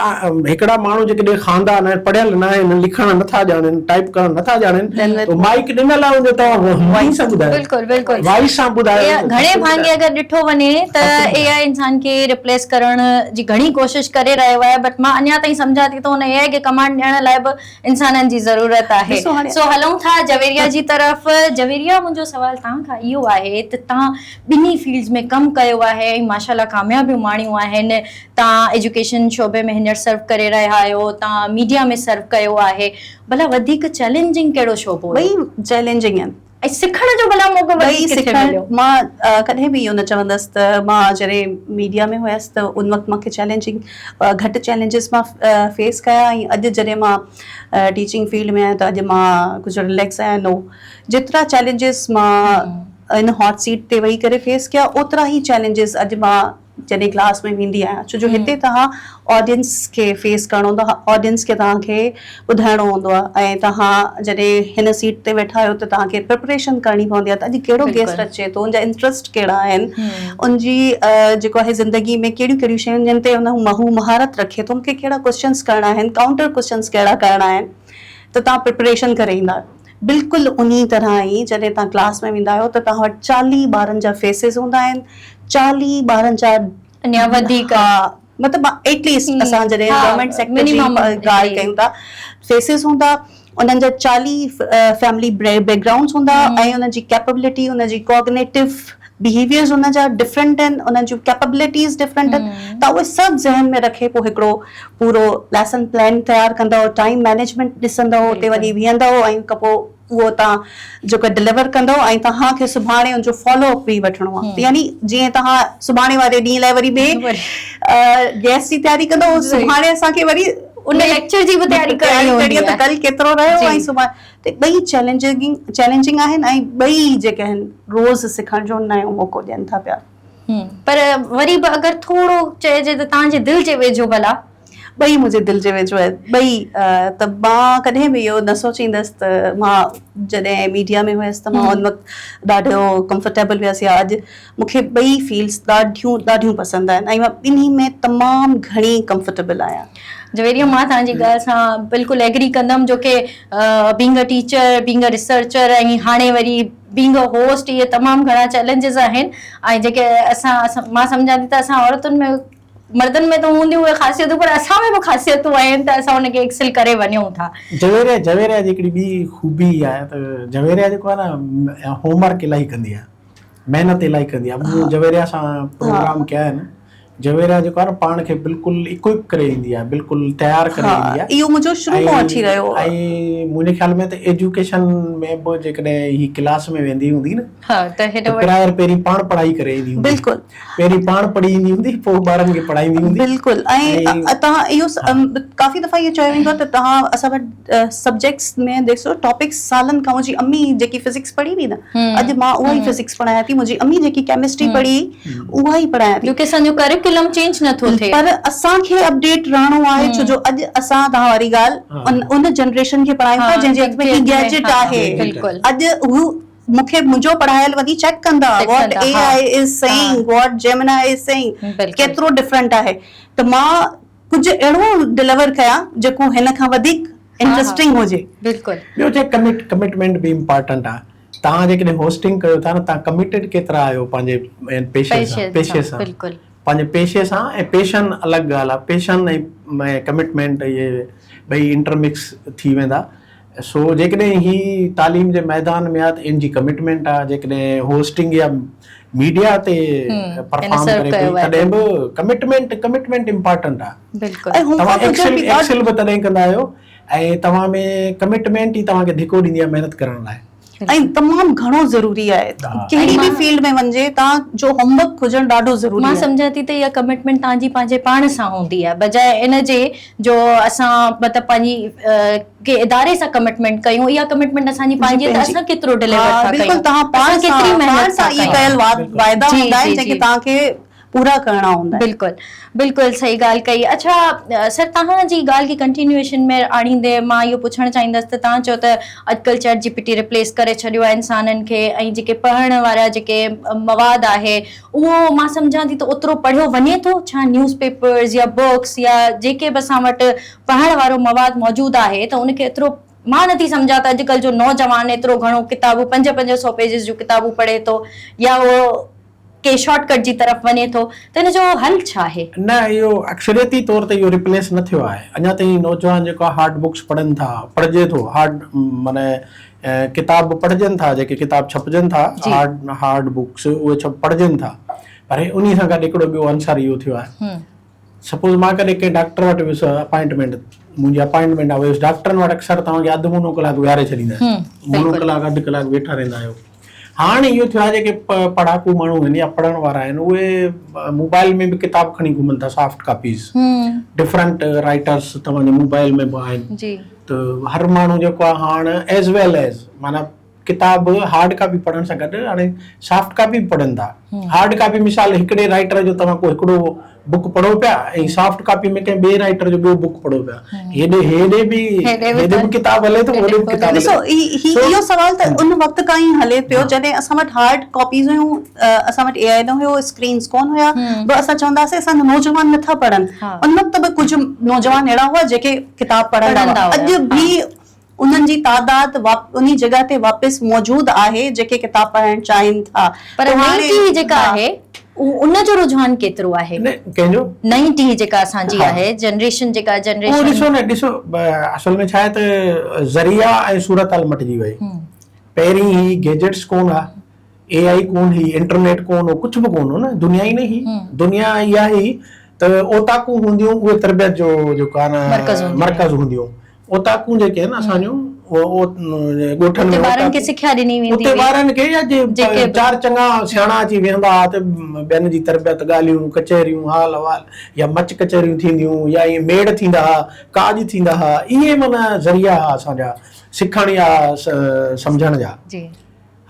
هڪڙا ماڻهو جيڪڏهن خوانده نه آهن پڙهيل نه آهن لکڻ نه ٿا ڄاڻن ٽائيپ ڪرڻ نه ٿا ڄاڻن ته مائيڪ ڏنل آهي ان جو توهان وائيس سان ٻڌايو بلڪل بلڪل وائيس سان ٻڌايو گهڻي ڀاڱي اگر ڏٺو وڃي ته اي آء انسان کي ريپليس ڪرڻ جي گهڻي ڪوشش ڪري رهيو آهي بٽ مان اڃا تائين سمجهان ٿي ته ان اي آء کي ڪمانڊ ڏيڻ لاء به انسانن جي ضرورت آهي سو هلون ٿا جويريا جي طرف جويريا منهنجو سوال توهان کان اهو آهي ته توهان ٻنهي فيلڊز ۾ ڪم ڪيو آهي ۽ ماشاء الله ڪاميابيون ماڻيون آهن توهان ايجوڪيشن شعبي ۾ هينئر سرو ڪري رهيا آهيو توهان ميڊيا ۾ سرو ڪيو آهي ڀلا وڌيڪ چئلينجنگ ڪهڙو شعبو هيو؟ ٻئي چئلينجنگ آهن. ۽ سکڻ جو ڀلا موقعو ٻئي وڌيڪ ڪٿي سکڻ مليو؟ مان ڪڏهن به اهو نه چوندس ته مان جڏهن ميڊيا ۾ هيس ته ان وقت مونکي چئلينجنگ گهٽ چئلينجز مان فيس ڪيا ۽ اڄ جڏهن مان ٽيچنگ فيلڊ ۾ آهيان ته اڄ مان ڪجهه رليڪس آهيان نو جيترا چئلينجز مان ان هاٽ سيٽ تي ويهي ڪري فيس ڪيا اوترا ئي چئلينجز اڄ مان جڏهن ڪلاس ۾ ويندي آهيان ڇو جو هتي توهان آڊينس کي فيس ڪرڻو هوندو آهي آڊينس کي توهان کي ٻڌائڻو هوندو آهي ۽ توهان جڏهن هن سيٽ تي ويٺا آهيو ته توهان کي پريپريشن ڪرڻي پوندي آهي ته اڄ ڪهڙو گيسٽ اچي ٿو ان جا انٽرسٽ ڪهڙا آهن ان جي جيڪو آهي زندگي ۾ ڪهڙيون ڪهڙيون شيون جن تي هو مهارت رکي ٿو مون کي ڪهڙا ڪوشچنس ڪرڻا آهن ڪائونٽر ڪوشچنس ڪهڙا ڪرڻا آهن ته توهان پريپريشن ڪري ايندا آهيو بلڪل انهي طرح ئي جڏهن توهان ڪلاس ۾ ويندا آهيو ته توهان وٽ 40 ٻارن جا فيسز هوندا آهن 40 ٻارن جا اڃا وڌيڪ ها مطلب ايٽ ليسٽ اسان جڏهن گورنمينٽ سيڪٽر جي ڳالهه ڪيون ٿا فيسز هوندا انهن جا 40 فيملي بيڪ گرائونڊس هوندا ۽ انهن جي ڪيپبلٽي انهن جي ڪوگنيٽو بيهيويئرز انهن جا ڊفرنٽ آهن انهن جون ڪيپبلٽيز ڊفرنٽ آهن ته اهي سڀ ذهن ۾ رکي پوء هڪڙو پورو ليسن پلان تيار ڪندؤ ٽائيم مئنيجمينٽ ڏسندؤ اتي وڃي ويهندؤ ۽ ان کان پوء اهو توهان جيڪو ڊليور ڪندؤ ۽ توهان کي سڀاڻي ان جو فالو اپ به وٺڻو آهي يعني جيئن توهان سڀاڻي واري ڏينهن لاء وري ٻئي گيسٽ جي تياري ڪندؤ سڀاڻي اسان کي وري ان ليڪچر جي به تياري ڪرڻي هوندي آهي ته ڪل ڪيترو رهيو ۽ سڀاڻي ته ٻئي چئلينجنگ چئلينجنگ آهن ۽ ٻئي جيڪي آهن روز سکڻ جو نيو موقعو ڏين ٿا پيا. پر وري به اگر ٿورو چئجي ته توهان جي دل جي ويجهو ڀلا؟ ٻئي منهنجي دل جي ويجهو آهن ٻئي ته مان ڪڏهن به اهو نه سوچيندس ته مان جڏهن ميڊيا ۾ هيس ته مان ان وقت ڏاڍو ڪمفرٽيبل هيس يا اڄ مون کي ٻئي فيلڊس ڏاڍيون ڏاڍيون پسند آهن ۽ مان ٻنهي ۾ تمام گهڻي ڪمفرٽيبل آهيان. جويريا مان توهان جي ڳالهه سان بلڪل ايگري ڪندم جو ڪي being a teacher being a researcher ۽ هاڻي وري بينگ ا هوسٽ اهي تمام گهڻا چئلينجز آهن ۽ جيڪي اسان مان سمجهان ٿي ته اسان عورتن ۾ مردن ۾ ته هونديون اهي خاصيتون پر اسان ۾ به خاصيتون آهن ته اسان ان کي ايڪسل ڪري وڃون ٿا. جويريا جويريا جي هڪڙي ٻي خوبي اها آهي ته جويريا جيڪو آهي نه هوم ورڪ الاهي ڪندي آهي محنت الاهي ڪندي آهي مون جويريا سان پروگرام ڪيا آهن جويريا جيڪو آهي نه پاڻ کي بلڪل اڪوئپ ڪري ايندي آهي بلڪل تيار ڪري ايندي آهي اهو منهنجو شروع کان وٺي رهيو ۽ منهنجي خيال ۾ ته ايجوڪيشن ۾ به جيڪڏهن هي ڪلاس ۾ ويندي هوندي نه ها ته هن وٽ پرائر پهرين پاڻ پڙهائي ڪري ايندي هوندي بلڪل پهرين پاڻ پڙهي ايندي هوندي پوء ٻارن کي پڙهائيندي هوندي بلڪل ۽ توهان اهو ڪافي دفعا اهو چيو ويندو آهي ته توهان اسان وٽ سبجيڪٽس ۾ ڏسو ٽاپڪس سالن کان منهنجي امي جيڪي فزڪس پڙهي هئي نه اڄ مان اها ئي فزڪس پڙهايان ٿي منهنجي امي جيڪي ڪيمسٽري پڙهي اها ئي پڙهايان ٿي. جو ڪي اسان جو ڪريڪولم چينج نه ٿو ٿئي. پر اسان کي اپڊيٽ رهڻو آهي ڇو جو اڄ اسان توهان واري ڳالهه ان جنريشن کي پڙهايون ٿا جنهن جي هٿ ۾ هي گيجيٽ آهي اڄ هو مون کي منهنجو پڙهايل وڃي چيڪ ڪندا what A I is saying what Gemini is saying ڪيترو ڊفرنٽ آهي ته مان ڪجهه اهڙو ڊليور ڪيان جيڪو هن کان وڌيڪ انٽرسٽنگ هجي. بلڪل. ٻيو چي ڪمٽ ڪمٽمينٽ به امپارٽنٽ آ توهان جيڪڏهن هوسٽنگ ڪيو ٿا نه توهان ڪميٽيڊ ڪيترا آهيو پنهنجي پيشي سان پيشي سان بلڪل پنهنجي پيشي سان ۽ پيشن الڳ ڳالهه آ پيشن ۽ ڪمٽمينٽ اهي ٻئي انٽرمڪس ٿي ويندا سو جيڪڏهن هي تعليم جي ميدان ۾ آ ته ان جي ڪمٽمينٽ آ جيڪڏهن هوسٽنگ يا ميڊيا تي پرفارم ڪري پئي تڏهن به ڪمٽمينٽ ڪمٽمينٽ امپارٽنٽ آ توهان ايڪسل ايڪسل به تڏهن ڪندا آهيو ۽ توهان ۾ ڪمٽمينٽ ئي توهان کي ڌڪو ڏيندي آ محنت ڪرڻ لاء. ۽ تمام گهڻو ضروري آهي ڪهڙي به فيلڊ ۾ وڃجي توهان جو هوم ورڪ هجڻ ڏاڍو ضروري مان آهي. سمجهان ٿي ته اها ڪمٽمينٽ توهان جي پنهنجي پاڻ سان هوندي آهي بجاء ان جي جو اسان مطلب پنهنجي ڪنهن اداري سان ڪمٽمينٽ ڪيون اها ڪمٽمينٽ اسان جي پنهنجي آهي ته اسان ڪيترو ڊليور ٿا ڪيون بلڪل توهان پاڻ اسان ڪيتري سان پاڻ محنت ٿا سان اهي ڪيون ڪيل واعدا جي هوندا آهن جي جنهن کي جي توهان کي پورا ڪرڻا هوندا آهن. بلڪل بلڪل صحيح ڳالهه ڪئي اڇا سر توهان جي ڳالهه کي ڪنٽينيوئيشن ۾ آڻيندي مان اهو پڇڻ چاهيندس ته توهان چيو ته اڄڪلهه چيٽ جي پي ٽي ريپليس ڪري ڇڏيو آهي انسانن کي ۽ جيڪي پڙهڻ وارا جيڪي مواد آهي اهو مان سمجهان ٿي ته اوترو پڙهيو وڃي ٿو ڇا نيوز پيپرز يا بڪس يا جيڪي به اسان وٽ پڙهڻ وارو مواد موجود آهي ته ان کي ايترو مان نٿي سمجهان ته اڄڪلهه جو نوجوان ايترو گهڻو ڪتابون پنج پنج سو پيجز جون ڪتابون پڙهي ٿو يا اهو ڪي شارٽ ڪٽ جي طرف وڃي ٿو ته ان جو حل ڇا آهي؟ نه اهو اڪثريتي طور تي اهو ريپليس نه ٿيو آهي اڃا تائين نوجوان جيڪو آهي هارڊ بڪس پڙهن ٿا پڙهجي ٿو هارڊ معنيٰ ڪتاب پڙهجن ٿا جيڪي ڪتاب ڇپجن ٿا هارڊ هارڊ بڪس اهي ڇپ پڙهجن ٿا پر انهي سان گڏ هڪڙو ٻيو عنصر اهو ٿيو آهي سپوز مان ڪڏهن ڪنهن ڊاڪٽر وٽ ويس اپائنٽمينٽ منهنجي اپائنٽمينٽ آهي ويس ڊاڪٽرن وٽ اڪثر توهان کي اڌ منو ڪلاڪ ويهاري ڇڏيندا آهن منو ڪلاڪ اڌ ڪلاڪ ويٺا رهندا آهيو هاڻ اهو ٿيو آهي جيڪي پڙهاڪو ماڻهو آهن يا پڙهڻ وارا آهن اهي موبائل ۾ به ڪتاب کڻي گهمن ٿا سافٽ ڪاپيز ڊفرنٽ رائٽرس توهان جي موبائل ۾ به آهن ته هر ماڻهو جيڪو آهي هاڻ ايز ويل ايز معنيٰ ڪتاب هارڊ ڪاپي پڙهڻ سان گڏ هاڻي سافٽ ڪاپي به پڙهن ٿا. هارڊ ڪاپي مثال هڪڙي رائيٽر جو توهان ڪو هڪڙو بڪ پڙهو پيا ۽ سافٽ ڪاپي ۾ ڪنهن ٻئي رائيٽر جو ٻيو بڪ پڙهو پيا. هيڏي هيڏي به هيڏي به ڪتاب هلي ٿو هوڏي به ڪتاب هلي ڏسو هي اهو سوال ته ان وقت کان ئي هلي پيو جڏهن اسان وٽ هارڊ ڪاپيز هيون اسان وٽ اي آء نه هيو اسڪرينز ڪونه هيا به اسان چوندا هئاسين اسان جا نوجوان نٿا پڙهن ان وقت به ڪجهه نوجوان اهڙا هئا جيڪي ڪتاب پڙهندا هئا اڄ به انهن جي تعداد انهي جڳهه تي واپس موجود آهي جيڪي ڪتاب پڙهڻ چاهين ٿا. پر نئين ٽهي جيڪا آهي ان جو رجحان ڪيترو آهي؟ ڪنهن جو؟ نئين ٽهي جيڪا اسان جي آهي جنريشن جيڪا جنريشن. اهو ڏسو نه ڏسو اصل ۾ ڇا آهي ته ذريعا ۽ صورتحال مٽجي وئي. پهرين هي گيجيٽس ڪونه هئا. اي آئي ڪون هئي، انٽرنيٽ ڪون هو، ڪجهه به ڪون هو نه، دنيا ئي نه هئي. دنيا اها هئي ته اوطاقون هونديون اهي تربيت جو جيڪو آهي نه مرڪز هونديون. اوطاقون جيڪي آهن اسان جون ڳوٺن ۾ اتي ٻارن کي سکيا ڏني ويندي هئي. اتي ٻارن کي يا جي چار چڱا سياڻا اچي ويهندا هئا ته ٻين جي تربيت ڳالهيون ڪچهريون حال احوال يا مچ ڪچهريون ٿينديون يا ائين ميڙ ٿيندا هئا ڪاڄ ٿيندا هئا اهي معنيٰ ذريعا هئا اسان جا سکڻ يا سمجهڻ جا.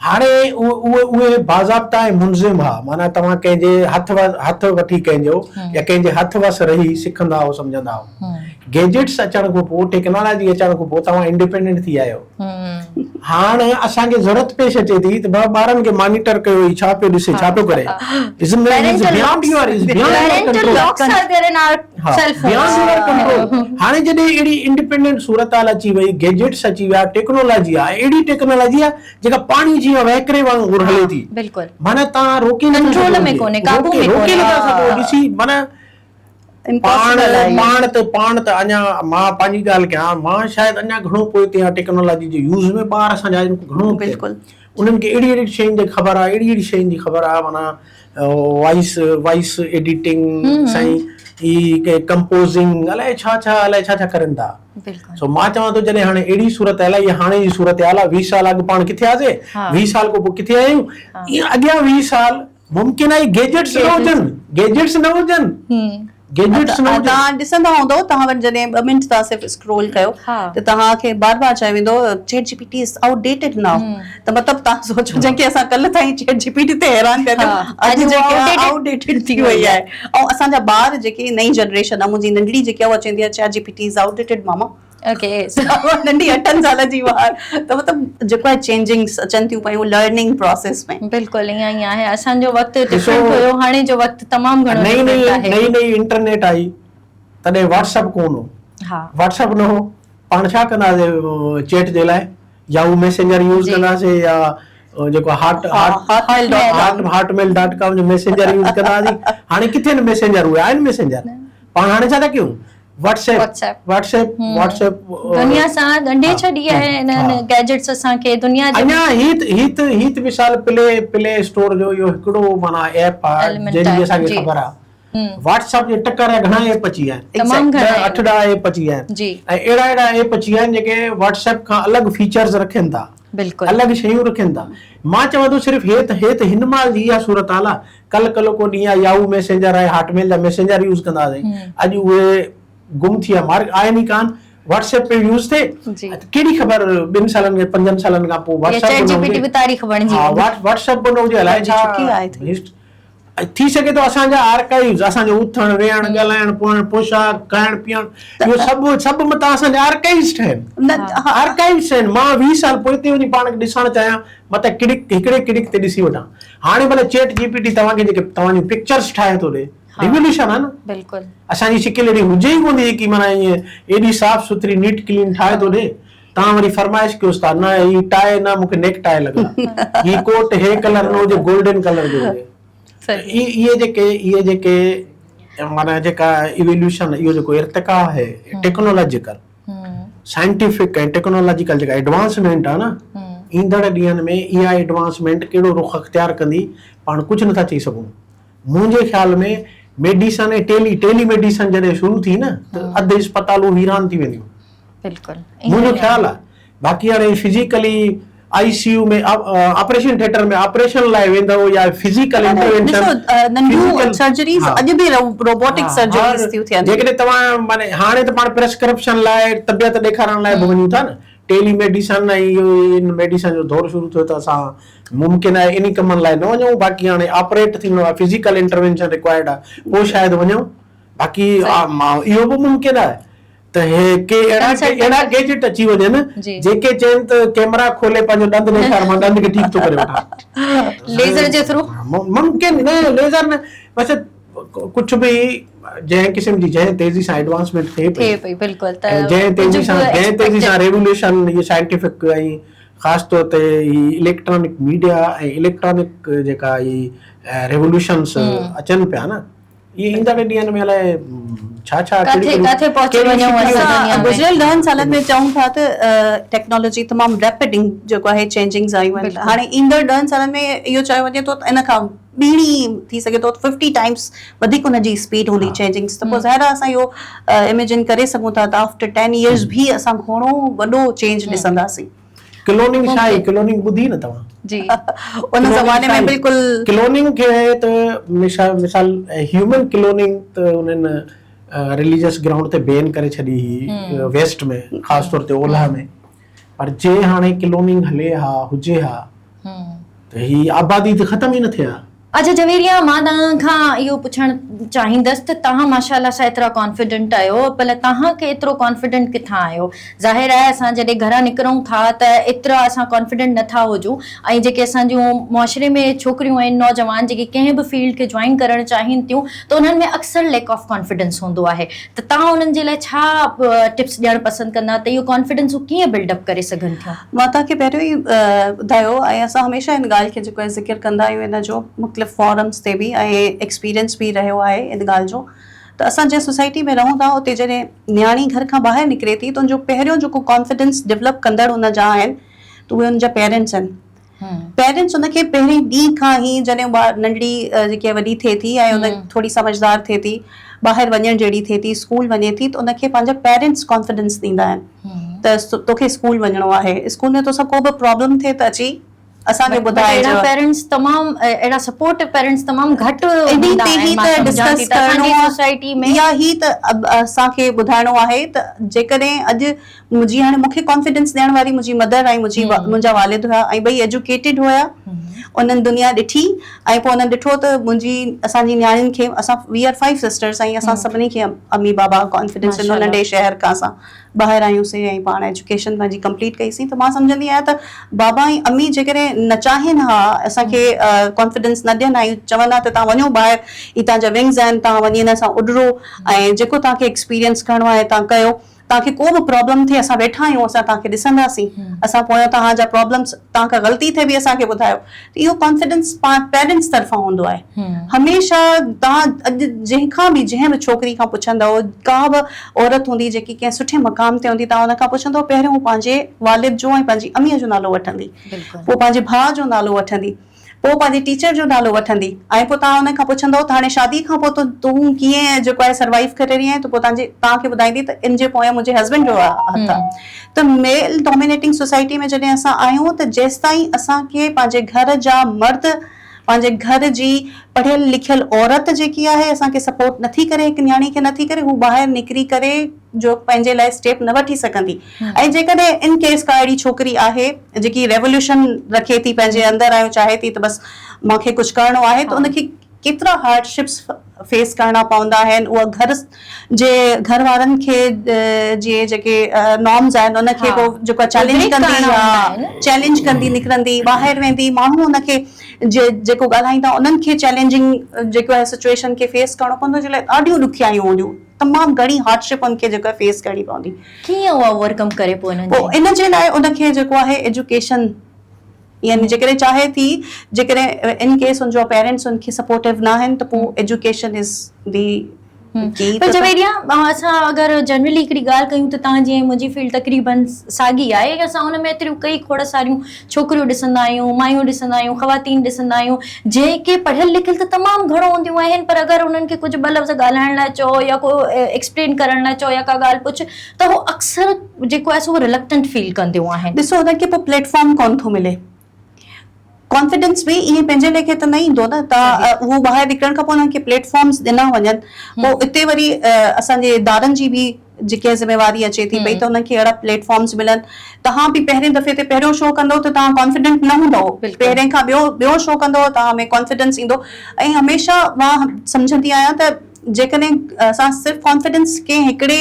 هاڻي اهي اهي باضابطا ۽ منظم ها، معنيٰ توهان ڪنهن جي هٿ هٿ وٺي ڪنهن جو يا ڪنهن جي هٿ وس رهي سکندا هئو سمجهندا هئو. گيجيٽس اچڻ کان پوء ٽيڪنالاجي اچڻ کان پوء توهان انڊيپينڊنٽ ٿي ويا آهيو. هاڻ اسان کي ضرورت پيش اچي ٿي ته بابا ٻارن کي مانيٽر ڪيو هي ڇا پيو ڏسي ڇا پيو ڪري. Is beyond your is beyond your control. Beyond your control. هاڻي جڏهن اهڙي انڊيپينڊنٽ صورتحال اچي وئي، گيجيٽس اچي ويا، ٽيڪنالاجي آهي، اهڙي ٽيڪنالاجي آهي جيڪا پاڻي جيئن وهڪري وانگر هلي ٿي. بلڪل. معنيٰ توهان روڪي نٿا ڪنٽرول ۾ ڪونهي، قابو ۾ روڪي ڪونهي. نٿا سگهو ڏسي معنيٰ پاڻ پاڻ ته پاڻ ته اڃا مان پنهنجي ڳالهه ڪيان مان شايد اڃا گهڻو پوئتي آهيان ٽيڪنالاجي جي يوز ۾ ٻار اسان جا گهڻو اڳتي آهن. انهن کي اهڙي اهڙي شين جي خبر آهي اهڙي اهڙي شين جي خبر آهي معنيٰ وائس وائس ايڊيٽنگ سائين هي ڪمپوزنگ الائي ڇا ڇا الائي ڇا ڇا ڪرن ٿا. سو مان چوان ٿو جڏهن هاڻي اهڙي صورتحال آهي اها هاڻي جي صورتحال آهي 20 سال اڳ پاڻ ڪٿي هئاسي 20 سال کان پوء ڪٿي آهيون ائين اڳيان 20 سال ممڪن آهي گيجيٽس نه هجن گيجيٽس نه هجن گيجيٽس نه هجن. توهان ڏسندا هوندؤ توهان وٽ جڏهن ٻه منٽ توهان صرف اسڪرول ڪيو ته توهان کي بار بار چيو ويندو chat G P T is outdated now ته مطلب توهان سوچو جنهن کي اسان ڪلهه تائين چيٽ جي پي ٽي تي حيران پيا ٿيون اڄ جيڪي آئوٽ ڊيٽيڊ ٿي وئي آهي ۽ اسان جا ٻار جيڪي نئين جنريشن آهي منهنجي ننڍڙي جيڪي آهي اها چوندي آهي chat G P T is outdated mama okay ننڍي اٺن سالن جي ٻار ته مطلب جيڪو آهي چينجنگس اچن ٿيون پيون لرننگ پروسيس ۾. بلڪل ائين ئي آهي اسان جو وقت ڊفرنٽ هيو هاڻي جو وقت تمام گهڻو نئين ڊفرنٽ آهي. نئين نئين انٽرنيٽ آئي تڏهن واٽس اپ ڪونه هو واٽس اپ نه هو پاڻ ڇا ڪندا هئاسي چيٽ جي لاء ياهو ميسينجر يوز ڪندا هئاسي يا جيڪو hot hotmail dot com جو ميسينجر يوز ڪندا هئاسي هاڻي ڪٿي آهن ميسينجر اهي آهن ميسينجر پاڻ هاڻي ڇا ٿا ڪيون Whats app Whats app Whats app دنيا سان ڳنڍي ڇڏي آهي انهن گيجيٽس اسان کي دنيا جي اڃا هيت هيت هيت مثال پلي پلي اسٽور جو اهو هڪڙو معنيٰ ايپ آهي جنهن جي اسان کي خبر آهي واٽس ايپ جي ٽڪر جا گهڻا ايپ اچي ويا آهن. تمام گهڻا ايپ 8 10 ايپ اچي ويا آهن جي ۽ اهڙا اهڙا ايپ اچي ويا آهن جيڪي واٽس ايپ کان الڳ فيچرز رکن ٿا بلڪل الڳ شيون رکن ٿا مان چوان ٿو صرف هي ته هي ته هن مهل جي اها صورت حال آهي ڪلهه ڪلهه ڪو ڏينهن آهي ياهو ميسينجر آهي هاٽ ميل جا ميسينجر يوز ڪندا هئاسين اڄ اهي گم ٿي ويا مارڪ آهن ئي ڪانه واٽس ايپ پيو يوز ٿئي ڪهڙي خبر ٻن سالن کان پنجن سالن کان پوء واٽس ايپ به نه هجي ها واٽس ايپ به نه هجي الائي ڇا ٿي سگهي ٿو اسان جا آرڪائيوز، اسان جو اٿڻ ويهڻ ڳالهائڻ پوئڻ پوشاڪ کائڻ پيئڻ اهو سڀ سڀ متان اسان جا آرڪائيوز ٺهن. آرڪائيوز ٺهن. مان 20 سال پوئتي وڃي پاڻ کي ڏسڻ چاهيان متان ڪڙڪ هڪڙي ڪڙڪ تي ڏسي وٺان. هاڻي ڀلي چيٽ جي پي ٽي توهان کي جيڪي توهان جون پڪچرز ٺاهي ٿو ڏي. ريوليوشن آهي نه. بلڪل. اسان جي شڪل اهڙي هجي ئي ڪونه جيڪي معنيٰ ائين ايڏي صاف سٿري نيٽ ڪلين ٺاهي ٿو ڏي. توهان وري فرمائش ڪيوس ٿا نه هي ٽائي نه مون کي نيڪ ٽائي لڳل آهي. هي ڪوٽ هي ڪلر نه هجي گولڊن ڪلر جو هجي. اهي جيڪي اهي جيڪي معنيٰ جيڪا ايوليوشن اهو جيڪو ارتقا آهي ٽيڪنالاجيڪل سائنٽيفڪ ۽ ٽيڪنالاجيڪل جيڪا ايڊوانسمينٽ آهي نه ايندڙ ڏينهن ۾ اها ايڊوانسمينٽ ڪهڙو رخ اختيار ڪندي پاڻ ڪجهه نٿا چئي سگهون. منهنجي خيال ۾ ميڊيسن ۽ ٽيلي ٽيلي ميڊيسن جڏهن شروع ٿي نه ته اڌ اسپتالون ويران ٿي وينديون. بلڪل منهنجو خيال آهي. باقي هاڻي physically I C U ۾ operation theatre ۾ operation لاء ويندؤ يا فزيڪل انٽروينشن ڏسو ننڍيون سرجريز اڄ به روبوٽڪ سرجريز ٿيون ٿين. جيڪڏهن توهان معني هاڻي ته پاڻ پريسڪرپشن لاء طبيعت ڏيکارڻ لاء به وڃون ٿا نه ٽيلي ميڊيسن ۽ اهو ان ميڊيسن جو دور شروع ٿيو ته اسان ممڪن آهي انهي ڪمن لاء نه وڃون باقي هاڻي آپريٽ ٿيندو آهي فزيڪل انٽروينشن رڪوائرڊ آهي پوء شايد وڃون باقي اهو به ممڪن آهي ته هي ڪي اهڙا اهڙا گيجٽ اچي وڃن جيڪي چين ته ڪيمرا کولي پنهنجو ڏند ڏيکار مان ڏند کي ٺيڪ ٿو ڪري وٺان ليزر جي ٿرو ممڪن نه ليزر نه بس ڪجهه به جنهن قسم جي جنهن تيزي سان ايڊوانسمينٽ ٿئي پئي ٿئي پئي بلڪل ته جنهن تيزي سان جنهن تيزي سان ريوليوشن هي سائنٽيفڪ ۽ خاص طور تي هي اليڪٽرانڪ ميڊيا ۽ اليڪٽرانڪ جيڪا هي ريوليوشنس اچن پيا نه اهي ايندڙ ڏينهن ۾ الائي ڇا ڇا ڪاٿي ڪاٿي پهچي وڃون اسان دنيا ۾. گذريل ڏهن سالن ۾ چئون ٿا ته ٽيڪنالاجي تمام ريپڊ جيڪو آهي چينجنگز آيون آهن هاڻي ايندڙ ڏهن سالن ۾ اهو چيو وڃي ٿو ته ان کان ٻيڻي ٿي سگهي ٿو ففٽي ٽائمز وڌيڪ ان جي اسپيڊ هوندي چينجنگز ته پوء ظاهر آهي اسان اهو اميجن ڪري سگهون ٿا ته آفٽر ٽين ايئرز به اسان گهڻو وڏو چينج ڏسنداسين. ڪلوننگ ڇا آهي؟ ڪلوننگ ٻڌي نه توهان؟ جي ان زماني ۾ بلڪل ڪلوننگ کي ته مثال هيومن ڪلوننگ ته انهن رليجس گرائونڊ تي بين ڪري ڇڏي هئي ويسٽ ۾ خاص طور تي اولهه ۾ پر جي هاڻي ڪلوننگ هلي ها هجي ها ته هي آبادي ته ختم ئي نه ٿئي ها. اچا جويريا مان توهان کان اهو پڇڻ چاهيندس ته توهان ماشاء الله سان ايترا ڪانفيڊنٽ آهيو ڀلا توهان کي ايترو ڪانفيڊنٽ ڪٿان آيو ظاهر آهي اسان جڏهن گهران نڪرون ٿا ته ايترا اسان ڪانفيڊنٽ نه ٿا هجون ۽ جيڪي اسان جون معاشري ۾ ڇوڪريون آهن نوجوان جيڪي ڪنهن به فيلڊ کي جوائن ڪرڻ چاهين ٿيون ته انهن ۾ اڪثر ليڪ آف ڪانفيڊنس هوندو آهي ته توهان انهن جي لاء ڇا ٽپس ڏيڻ پسند ڪندا ته اهو ڪانفيڊنس هو ڪيئن بلڊ اپ ڪري سگهن ٿيون؟ مان توهان کي پهريون ئي ٻڌايو ۽ اسان هميشه ان ڳالهه کي جيڪو آهي ذڪر ڪندا آهيون ان جو مختلف فورمز تي به ۽ ايڪسپيرينس به رهيو آهي ان ڳالهه جو ته اسان جنهن سوسائٽي ۾ رهون ٿا اتي جڏهن نياڻي گهر کان ٻاهر نڪري ٿي ته ان جو پهريون جيڪو ڪانفيڊنس ڊولپ ڪندڙ ان جا آهن ته اهي ان جا پيرنٽس آهن. پيرنٽس ان کي پهرين ڏينهن کان ئي جڏهن اها ننڍڙي جيڪي وڏي ٿئي ٿي ۽ ان ٿوري سمجهدار ٿئي ٿي ٻاهر وڃڻ جهڙي ٿئي ٿي اسڪول وڃي ٿي ته ان کي پنهنجا پيرنٽس ڪانفيڊنس ڏيندا آهن ته توکي اسڪول وڃڻو آهي اسڪول ۾ توسان ڪو به پرابلم ٿئي ته اچي اسان کي ٻڌائجو. اهڙا پيرنٽس تمام اهڙا سپورٽو پيرنٽس تمام گهٽ هوندا آهن مان سمجهان ٿي ته اسان جي سوسائٽي ۾ يا هي ته اسان کي ٻڌائڻو آهي ته جيڪڏهن اڄ منهنجي هاڻي مون کي ڪانفيڊنس ڏيڻ واري منهنجي مدر ۽ منهنجي منهنجا والد هيا ۽ ٻئي ايجوڪيٽيڊ هيا انهن دنيا ڏٺي ۽ پوء انهن ڏٺو ته منهنجي اسان جي نياڻين کي اسان وي آر فائيو سسٽرس ۽ اسان سڀني کي امي بابا ڪانفيڊنس ڏنو ننڍي شهر کان اسان ٻاهر آيون سين ۽ پاڻ ايجوڪيشن پنهنجي ڪمپليٽ ڪئي سين ته مان سمجهندي آهيان ته بابا ۽ امي جيڪڏهن نه چاهين ها اسان کي ڪانفيڊنس نه ڏين ها ۽ چون ها ته توهان وڃو ٻاهر هي توهان جا ونگز آهن توهان وڃي هن سان اڏرو ۽ جيڪو توهان کي ايڪسپيرينس ڪرڻو آهي توهان ڪيو توهان کي ڪو به پرابلم ٿئي اسان ويٺا آهيون اسان توهان کي ڏسنداسين اسان پويان توهان جا پرابلمس توهان کان غلطي ٿئي به اسان کي ٻڌايو ته اهو ڪانفيڊنس پاڻ پيرنٽس طرفان هوندو آهي هميشه توهان اڄ جنهن کان به جنهن به ڇوڪري کان پڇندؤ ڪا به عورت هوندي جيڪي ڪنهن سٺي مقام تي هوندي توهان ان کان پڇندؤ پهريون هو پنهنجي والد جو ۽ پنهنجي اميء جو نالو وٺندي پوء پنهنجي ڀاء جو نالو وٺندي پوء پنهنجي ٽيچر جو نالو وٺندي ۽ پوء توهان ان کان پڇندؤ ته هاڻي شادي کان پوء تون ڪيئن جيڪو آهي سروائيو ڪري رهي آهين ته پوء توهان جي توهان کي ٻڌائيندي ته ان جي پويان منهنجي هسبينڊ جو هٿ آهي ته ميل ڊومينيٽنگ سوسائٽي ۾ جڏهن اسان آهيون ته جيستائين اسان کي پنهنجي گهر جا مرد پنهنجي گهر جي پڙهيل لکيل عورت جيڪي آهي اسان کي سپورٽ نٿي ڪري هڪ نياڻي کي نٿي ڪري هو ٻاهر نڪري ڪري جو پنهنجي لاء اسٽيپ نه وٺي سگهندي ۽ جيڪڏهن ان ڪيس ڪا اهڙي ڇوڪري آهي جيڪي ريوليوشن رکي ٿي پنهنجي اندر ۽ چاهي ٿي ته بس مان کي ڪجهه ڪرڻو آهي ته ان کي ڪيترا هارڊشپس فيس ڪرڻا پوندا آهن اها گهر جي گهر وارن کي جي جيڪي نارمز آهن ان کي پوء جيڪو آهي چئلينج ڪندي ها چئلينج ڪندي نڪرندي ٻاهر ويندي ماڻهو ان کي جيڪو ڳالهائيندا انهن کي چئلينجنگ جيڪو آهي سچوئيشن کي فيس ڪرڻو پوندو جي لاء ڏاڍيون ڏکيائيون هونديون تمام گهڻي هارڊشپ ان کي جيڪو آهي فيس ڪرڻي پوندي. ڪيئن اها اوور ڪم ڪري پوء انهن جي؟ پوء ان جي لاء ان کي جيڪو آهي ايجوڪيشن يعني جيڪڏهن چاهي ٿي جيڪڏهن ان ڪيس ان جو پيرنٽس ان کي سپورٽو ناهن ته پوء ايجوڪيشن از the ڪي. پر جويريا اسان اگر جنرلي هڪڙي ڳالهه ڪيون ته توهان جي ۽ منهنجي فيلڊ تقريبن ساڳي آهي اسان ان ۾ ايتريون ڪئي کوڙ ساريون ڇوڪريون ڏسندا آهيون مايون ڏسندا آهيون خواتين ڏسندا آهيون جيڪي پڙهيل لکيل ته تمام گهڻو هونديون آهن پر اگر انهن کي ڪجهه ٻه لفظ ڳالهائڻ لاء چئو يا ڪو ايڪسپلين ڪرڻ لاء چئو يا ڪا ڳالهه پڇ ته هو اڪثر جيڪو آهي سو رلڪٽنٽ فيل ڪنديون آهن. ڏسو انهن کي پوء پليٽ فارم ڪونه ٿو ملي. ڪانفيڊنس به ائين پنهنجي ليکي ته نه ايندو نه ته اهو ٻاهر نڪرڻ کان پوء انهن کي پليٽ فارمز ڏنا وڃن پوء اتي وري اسان جي ادارن جي به جيڪي ذميواري اچي ٿي پئي ته انهن کي اهڙا پليٽ فارمز ملن توهان به پهرين دفعي تي پهريون شو ڪندو ته توهان ڪانفيڊنٽ نه هوندؤ پهرين کان ٻيو ٻيو شو ڪندؤ توهان ۾ ڪانفيڊنس ايندو ۽ هميشه مان سمجهندي آهيان ته جيڪڏهن اسان صرف ڪانفيڊنس ڪنهن هڪڙي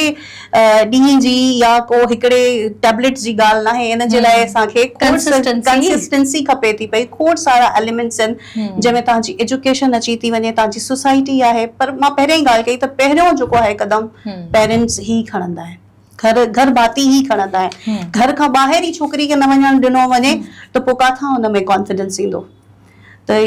ڏينهن جي يا ڪو هڪڙي ٽيبليٽ جي ڳالهه ناهي ان جي لاء اسان کي ڪنسسٽنسي کپي ٿي پئي کوڙ سارا ايليمينٽس آهن جنهن ۾ توهان جي ايجوڪيشن اچي ٿي وڃي توهان جي سوسائٽي آهي پر مان پهريان ئي ڳالهه ڪئي ته پهريون جيڪو آهي قدم پيرنٽس ئي کڻندا آهن گهر گهر ڀاتي ئي کڻندا آهن گهر کان ٻاهر ئي ڇوڪري کي نه وڃڻ ڏنو وڃي ته پوء ڪاٿان ان ۾ ڪانفيڊنس ايندو ته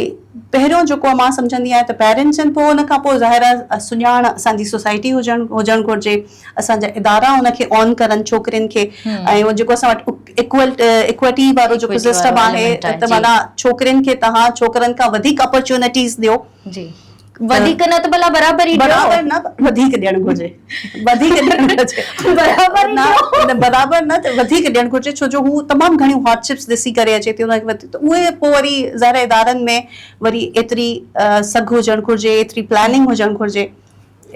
پهريون جيڪو مان سمجهندي آهيان ته پيرنٽس آهن پوء ان کان پوء ظاهر آهي سڃاڻ اسان جي سوسائٽي هجڻ هجڻ گهرجي اسان جا ادارا ان کي آن ڪرن ڇوڪرين کي ۽ اهو جيڪو اسان وٽ ايڪول ايڪوئٽي وارو جيڪو سسٽم آهي ته معنيٰ ڇوڪرين کي توهان ڇوڪرن کان وڌيڪ اپرچونٽيز ڏيو جي وڌيڪ نه ته ڀلا برابر ئي ڏيو. برابر نه وڌيڪ ڏيڻ گهرجي. وڌيڪ ڏيڻ گهرجي. برابر ئي ڏيو. نه برابر نه ته وڌيڪ ڏيڻ گهرجي ڇو جو هو تمام گهڻيون هارڊشپس ڏسي ڪري اچي ٿي ان کي وڌيڪ ته اهي پوء وري ظاهر آهي ادارن ۾ وري ايتري سگهه هجڻ گهرجي ايتري پلاننگ هجڻ گهرجي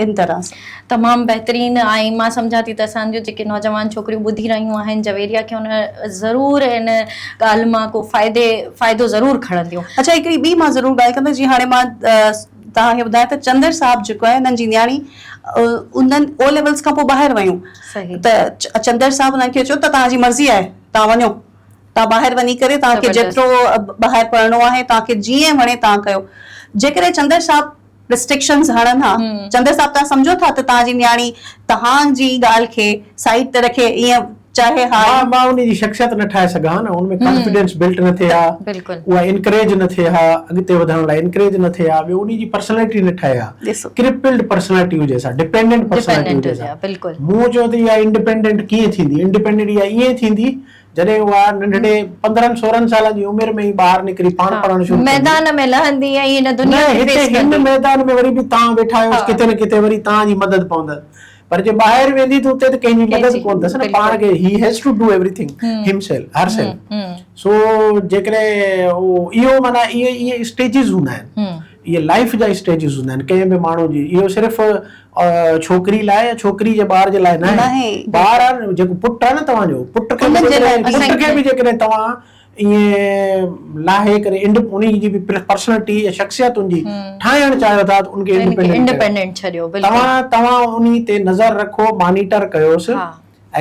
ان طرح سان. تمام بهترين ۽ مان سمجهان ٿي ته اسان جون جيڪي نوجوان ڇوڪريون ٻڌي رهيون آهن جويريا کي ان ضرور ان ڳالهه مان ڪو فائدي فائدو ضرور کڻنديون. اڇا هڪڙي ٻي مان ضرور ڳالهه ڪندس جيئن هاڻي مان توهان کي ٻڌايان ته چندر صاحب جيڪو آهي انهن جي نياڻي انهن او ليولز کان پوء ٻاهر ويون ته چندر صاحب انهن کي چيو ته توهان جي مرضي آهي توهان وڃو توهان ٻاهر وڃي ڪري توهان کي جيترو ٻاهر پڙهڻو آهي توهان کي جيئن وڻي توهان ڪيو جيڪڏهن چندر صاحب ريسٽرڪشنز هڻن ها. چندر صاحب توهان سمجهو ٿا ته توهان جي نياڻي توهان جي ڳالهه کي سائيڊ تي رکي ائين چاهي ها مان مان ان جي شخصيت نه ٺاهي سگهان ها نه ان ۾ ڪانفيڊنس بلٽ نه ٿئي ها اها انڪريج نه ٿئي ها اڳتي وڌڻ لاء انڪريج نه ٿئي ها ٻيو ان جي پرسنالٽي نه ٺهي ها ڪرپلڊ پرسنالٽي هجيس ها ڊپينڊنٽ پرسنالٽي هجيس ها مون چيو ته اها انڊيپينڊنٽ ڪيئن ٿيندي انڊيپينڊنٽ اها ائين ٿيندي جڏهن اها ننڍڙي 15 16 سالن جي عمر ۾ ئي ٻاهر نڪري پاڻ پڙهڻ شروع ڪندي. ميدان ۾ لهندي ۽ هن دنيا کي فيس ڪندي. نه هتي هن ميدان ۾ وري به توهان ويٺا آهيو ڪٿي نه ڪٿي وري توهان جي مدد پوندس پر جي ٻاهر ويندي ته اتي ته ڪنهن جي مدد ڪونه اٿس نه پاڻ کي he has to do everything himself herself سو جيڪڏهن اهو معنيٰ اهي اهي اسٽيجز هوندا آهن اهي لائيف جا اسٽيجز هوندا آهن ڪنهن به ماڻهو جي اهو صرف ڇوڪري لاء يا ڇوڪري جي ٻار جي لاء ناهي ٻار آهي جيڪو پٽ آهي نه توهان جو پٽ کي پٽ کي به جيڪڏهن توهان ائين لاهي ڪري ان جي به پرسنالٽي يا شخصيت ان جي ٺاهڻ چاهيو ٿا ته ان کي انڊيپينڊنٽ ڇڏيو توهان توهان ان تي نظر رکو مانيٽر ڪيوس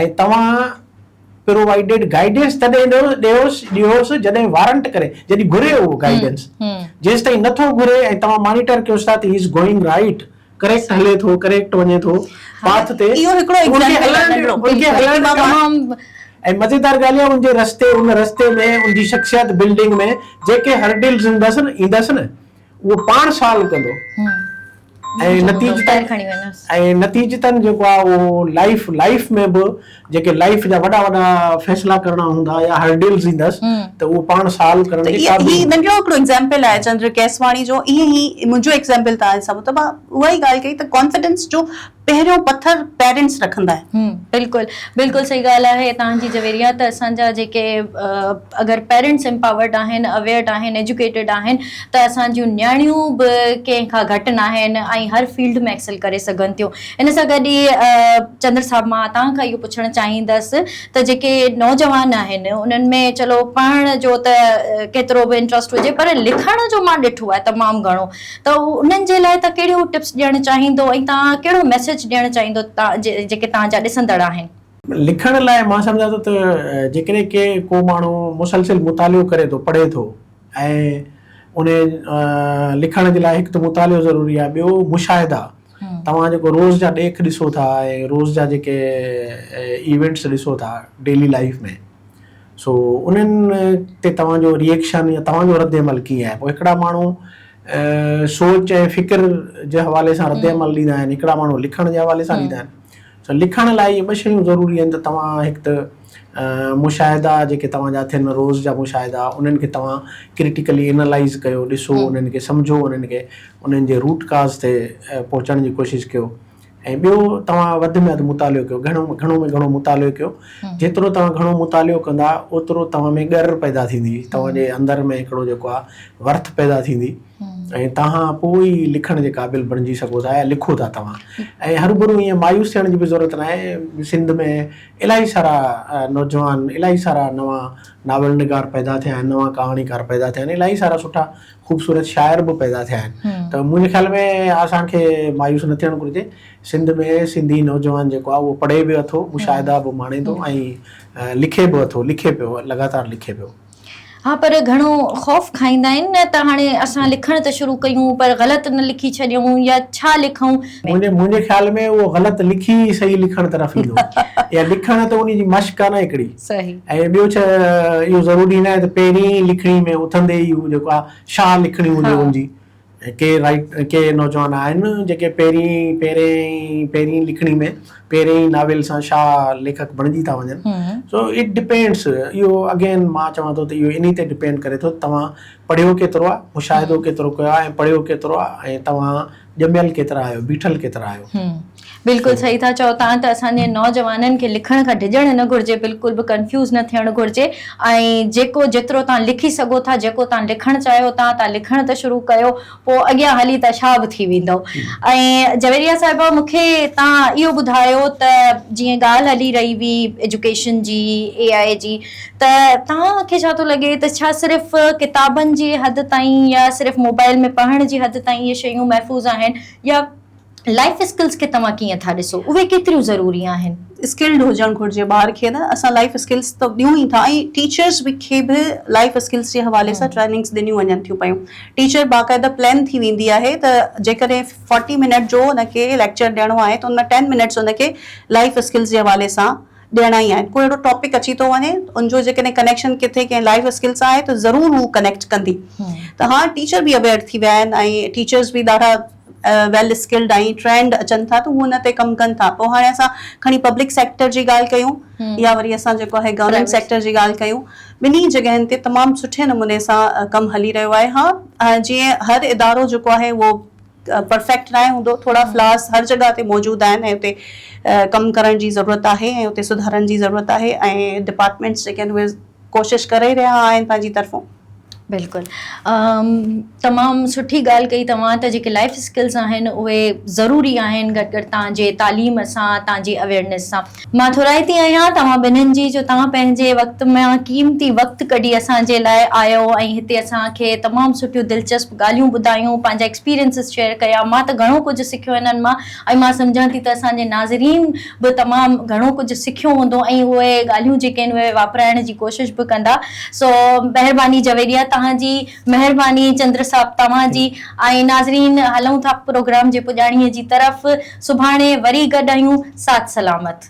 ۽ توهان پرووائيڊيڊ گائيڊنس تڏهن ڏيوس ڏيوس جڏهن وارنٽ ڪري جڏهن گهري اهو گائيڊنس جيستائين نٿو گهري ۽ توهان مانيٽر ڪيوس ٿا ته he is going right correct هلي ٿو ڪريڪٽ وڃي ٿو پاٿ تي اهو هڪڙو ايگزامپل آهي ننڍڙو ان کي هلڻ ڏيو ۽ مزيدار ڳالهه اها ان جي رستي ان رستي ۾ ان جي شخصيت بلڊنگ ۾ جيڪي هرڊلز ايندس نه ايندس نه اهو پاڻ سالو ڪندو ۽ نتيجتن ۽ نتيجتن جيڪو آهي اهو لائيف لائيف ۾ به جيڪي لائيف جا وڏا وڏا فيصلا ڪرڻا هوندا يا هرڊلز ايندس ته اهو پاڻ سالو ڪرڻ جي قابل هي ننڍڙو هڪڙو ايگزامپل آهي چندر ڪيسواڻي جو ائين ئي منهنجو ايگزامپل توهان جي سامهون ته مان اها ئي ڳالهه ڪئي ته ڪانفيڊنس جو پهريون پٿر پيرنٽس رکندا آهن. بلڪل بلڪل صحيح ڳالهه آهي توهان جي جويريا ته اسان جا جيڪي اگر پيرنٽس امپاورڊ آهن اويئرڊ آهن ايجوڪيٽيڊ آهن ته اسان جون نياڻيون به ڪنهن کان گهٽ ناهن ۽ هر فيلڊ ۾ ايڪسل ڪري سگهن ٿيون ان سان گڏ ئي چندر صاحب مان توهان کان اهو پڇڻ چاهيندس ته جيڪي نوجوان آهن انهن ۾ چلو پڙهڻ جو ته ڪيترو به انٽرسٽ هجي پر لکڻ جو مان ڏٺو آهي تمام گهڻو ته انهن جي لاء توهان ڪهڙيون ٽپس ڏيڻ چاهيندو ۽ توهان ڪهڙو ميسيج ڏيڻ چاهيندو جيڪي توهان جا ڏسندڙ آهن؟ لکڻ لاء مان سمجهان ٿو ته جيڪڏهن ڪي ڪو ماڻهو مسلسل مطالعو ڪري ٿو پڙهي ٿو ۽ ان لکڻ جي لاء هڪ ته مطالعو ضروري آهي ٻيو مشاهدا توهان جيڪو روز جا ڏيک ڏسو ٿا ۽ روز جا جيڪي ايونٽس ڏسو ٿا ڊيلي لائيف ۾ سو انهن تي توهان جو ريئيڪشن يا توهان جو رد عمل ڪيئن آهي پوء هڪڙا ماڻهو سوچ ۽ فڪر جي حوالي سان رد عمل ڏيندا آهن هڪڙا ماڻهو لکڻ جي حوالي سان ڏيندا آهن سو لکڻ لاء اهي ٻه شيون ضروري آهن ته توهان هڪ ته مشاهدا جيڪي توهان جا ٿين روز جا مشاهدا انهن کي توهان ڪرٽيڪلي اينالائز ڪيو ڏسو انهن کي سمجهو انهن کي انهن جي روٽ ڪاز تي پهچڻ جي ڪوشش ڪيو ۽ ٻيو توهان وڌ ۾ وڌ مطالعو ڪيو گهڻو گهڻو ۾ گهڻو مطالعو ڪيو جيترو توهان گهڻو مطالعو ڪندا اوترو توهان ۾ ڳر پيدا ٿيندي توهان جي اندر ۾ هڪڙو جيڪو آهي ورٿ پيدا ٿيندي ۽ توهان پوء ئي لکڻ جي قابل بڻجي سگهو ٿا يا لکو ٿا توهان ۽ هروڀرو ائين مايوس ٿيڻ جي به ضرورت ناهي سنڌ ۾ الاهي سارا نوجوان الاهي سارا نوان ناول نگار پيدا ٿيا آهن نوان ڪهاڻيڪار پيدا ٿيا آهن الاهي سارا سٺا خوبصورت شاعر به پيدا ٿيا آهن ته منهنجي خيال ۾ اسان کي مايوس نه ٿيڻ گهرجي سنڌ ۾ سنڌي نوجوان جيڪو آهي اهو پڙهي به اٿو مشاهدا به ماڻي ٿو ۽ لکي به اٿو لکي پيو لڳاتار لکي پيو. ها پر گهڻو خوف کائيندا آهن نه ته هاڻي اسان لکڻ ته شروع ڪيون پر غلط نه لکي ڇڏيون يا ڇا لکون. منهنجي خيال ۾ اهو غلط لکي ئي صحيح لکڻ طرف ايندو يا لکڻ ته انهي جي مشق آهي نه هڪڙي. صحيح. ۽ ٻيو ڇا اهو ضروري ناهي ته پهرين ئي لکڻي ۾ اٿندي ئي هو جيڪو آهي شاهه لکڻي هجي ان جي ڪي رائيٽ ڪي نوجوان آهن جيڪي پهرين پهرين پهرين لکڻي ۾ پهرين ئي ناول سان شاهه ليکڪ بڻجي ٿا وڃن سو it depends اهو اگين مان چوان ٿو ته اهو انهي تي ڊپينڊ ڪري ٿو توهان پڙهيو ڪيترو آهي مشاهدو ڪيترو ڪيو آهي ۽ پڙهيو ڪيترو آهي ۽ توهان ڄميل ڪيترا آهيو بيٺل ڪيترا آهيو. بلڪل صحيح ٿا چئو توهان ته اسان جي نوجوانن کي لکڻ کان ڊڄڻ نه گهرجي بلڪل به ڪنفيوز نه ٿيڻ گهرجي ۽ جيڪو جيترو توهان لکي سگهو ٿا جيڪو توهان لکڻ چاهيو ٿا توهان لکڻ ته شروع ڪيو پوء اڳيان هلي ته ڇا به ٿي ويندو ۽ جويريه صاحبه مون کي توهان اهو ٻڌايو ته جيئن ڳالهه هلي رهي هئي ايجوڪيشن جي اي آء جي ته توهان کي ڇا ٿو لڳي ته ڇا صرف ڪتابن جي حد تائين يا صرف موبائل ۾ پڙهڻ جي حد تائين اهي شيون محفوظ آهن يا لائيف اسڪلز کي توهان ڪيئن ٿا ڏسو اهي ڪيتريون ضروري آهن؟ اسڪلڊ هجڻ گهرجي ٻار کي نه اسان لائيف اسڪلز ته ڏيون ئي ٿا ۽ ٽيچرز به کي به لائيف اسڪلز جي حوالي سان ٽريننگز ڏنيون وڃن ٿيون پيون ٽيچر باقاعده پلان ٿي ويندي آهي ته جيڪڏهن فورٽي منٽ جو ان کي ليڪچر ڏيڻو آهي ته ان ۾ ٽين منٽس ان کي لائيف اسڪلز جي حوالي سان ڏيڻا ئي آهن ڪو اهڙو ٽاپڪ اچي ٿو وڃي ان جو جيڪڏهن ڪنيڪشن ڪٿي ڪنهن لائيف اسڪل سان آهي ته ضرور هو ڪنيڪٽ ڪندي ته هاڻ ٽيچر به اويئر ٿي ويا آهن ۽ ٽيچرز به ڏاڍا ويل اسڪلڊ ۽ ٽرينڊ اچن ٿا ته هو ان تي ڪم ڪن ٿا پوء هاڻي اسان کڻي پبلڪ سيڪٽر جي ڳالهه ڪيون يا وري اسان جيڪو آهي گورنمينٽ سيڪٽر جي ڳالهه ڪيون ٻنهي جڳهين تي تمام سٺي نموني سان ڪم هلي رهيو آهي ها جيئن هر ادارو جيڪو آهي اهو پرفيڪٽ ناهي هوندو ٿورا فلاز هر جڳهه تي موجود آهن ۽ اتي ڪم ڪرڻ جي ضرورت آهي ۽ اتي سڌارن جي ضرورت آهي ۽ ڊپارٽمينٽس جيڪي آهن اهي ڪوشش ڪري رهيا آهن پنهنجي طرفون. بلڪل تمام سٺي ڳالهه ڪئي توهان ته جيڪي لائف اسڪلز آهن اهي ضروري آهن گڏ گڏ توهان جي تعليم سان توهان جي اويئرنيس سان. مان ٿورائتي آهيان توهان ٻنهين جي جو توهان پنهنجي وقت مان قيمتي وقت ڪڍي اسان جي لاء آيو ۽ هتي اسان کي تمام سٺيون دلچسپ ڳالهيون ٻڌايون پنهنجا ايڪسپيرينسز شيئر ڪيا مان ته گهڻو ڪجهه سکيو انهن مان ۽ مان سمجهان ٿي ته اسان جي ناظرين به تمام گهڻو ڪجهه سکيو هوندو ۽ اهي ڳالهيون جيڪي آهن اهي واپرائڻ جي ڪوشش به ڪندا سو مهرباني جويريا توهان جي مهرباني چندر صاحب توهان جي ۽ ناظرين هلون ٿا پروگرام جي پڄاڻي جي طرف سڀاڻي وري گڏ آهيون ساٿ سلامت.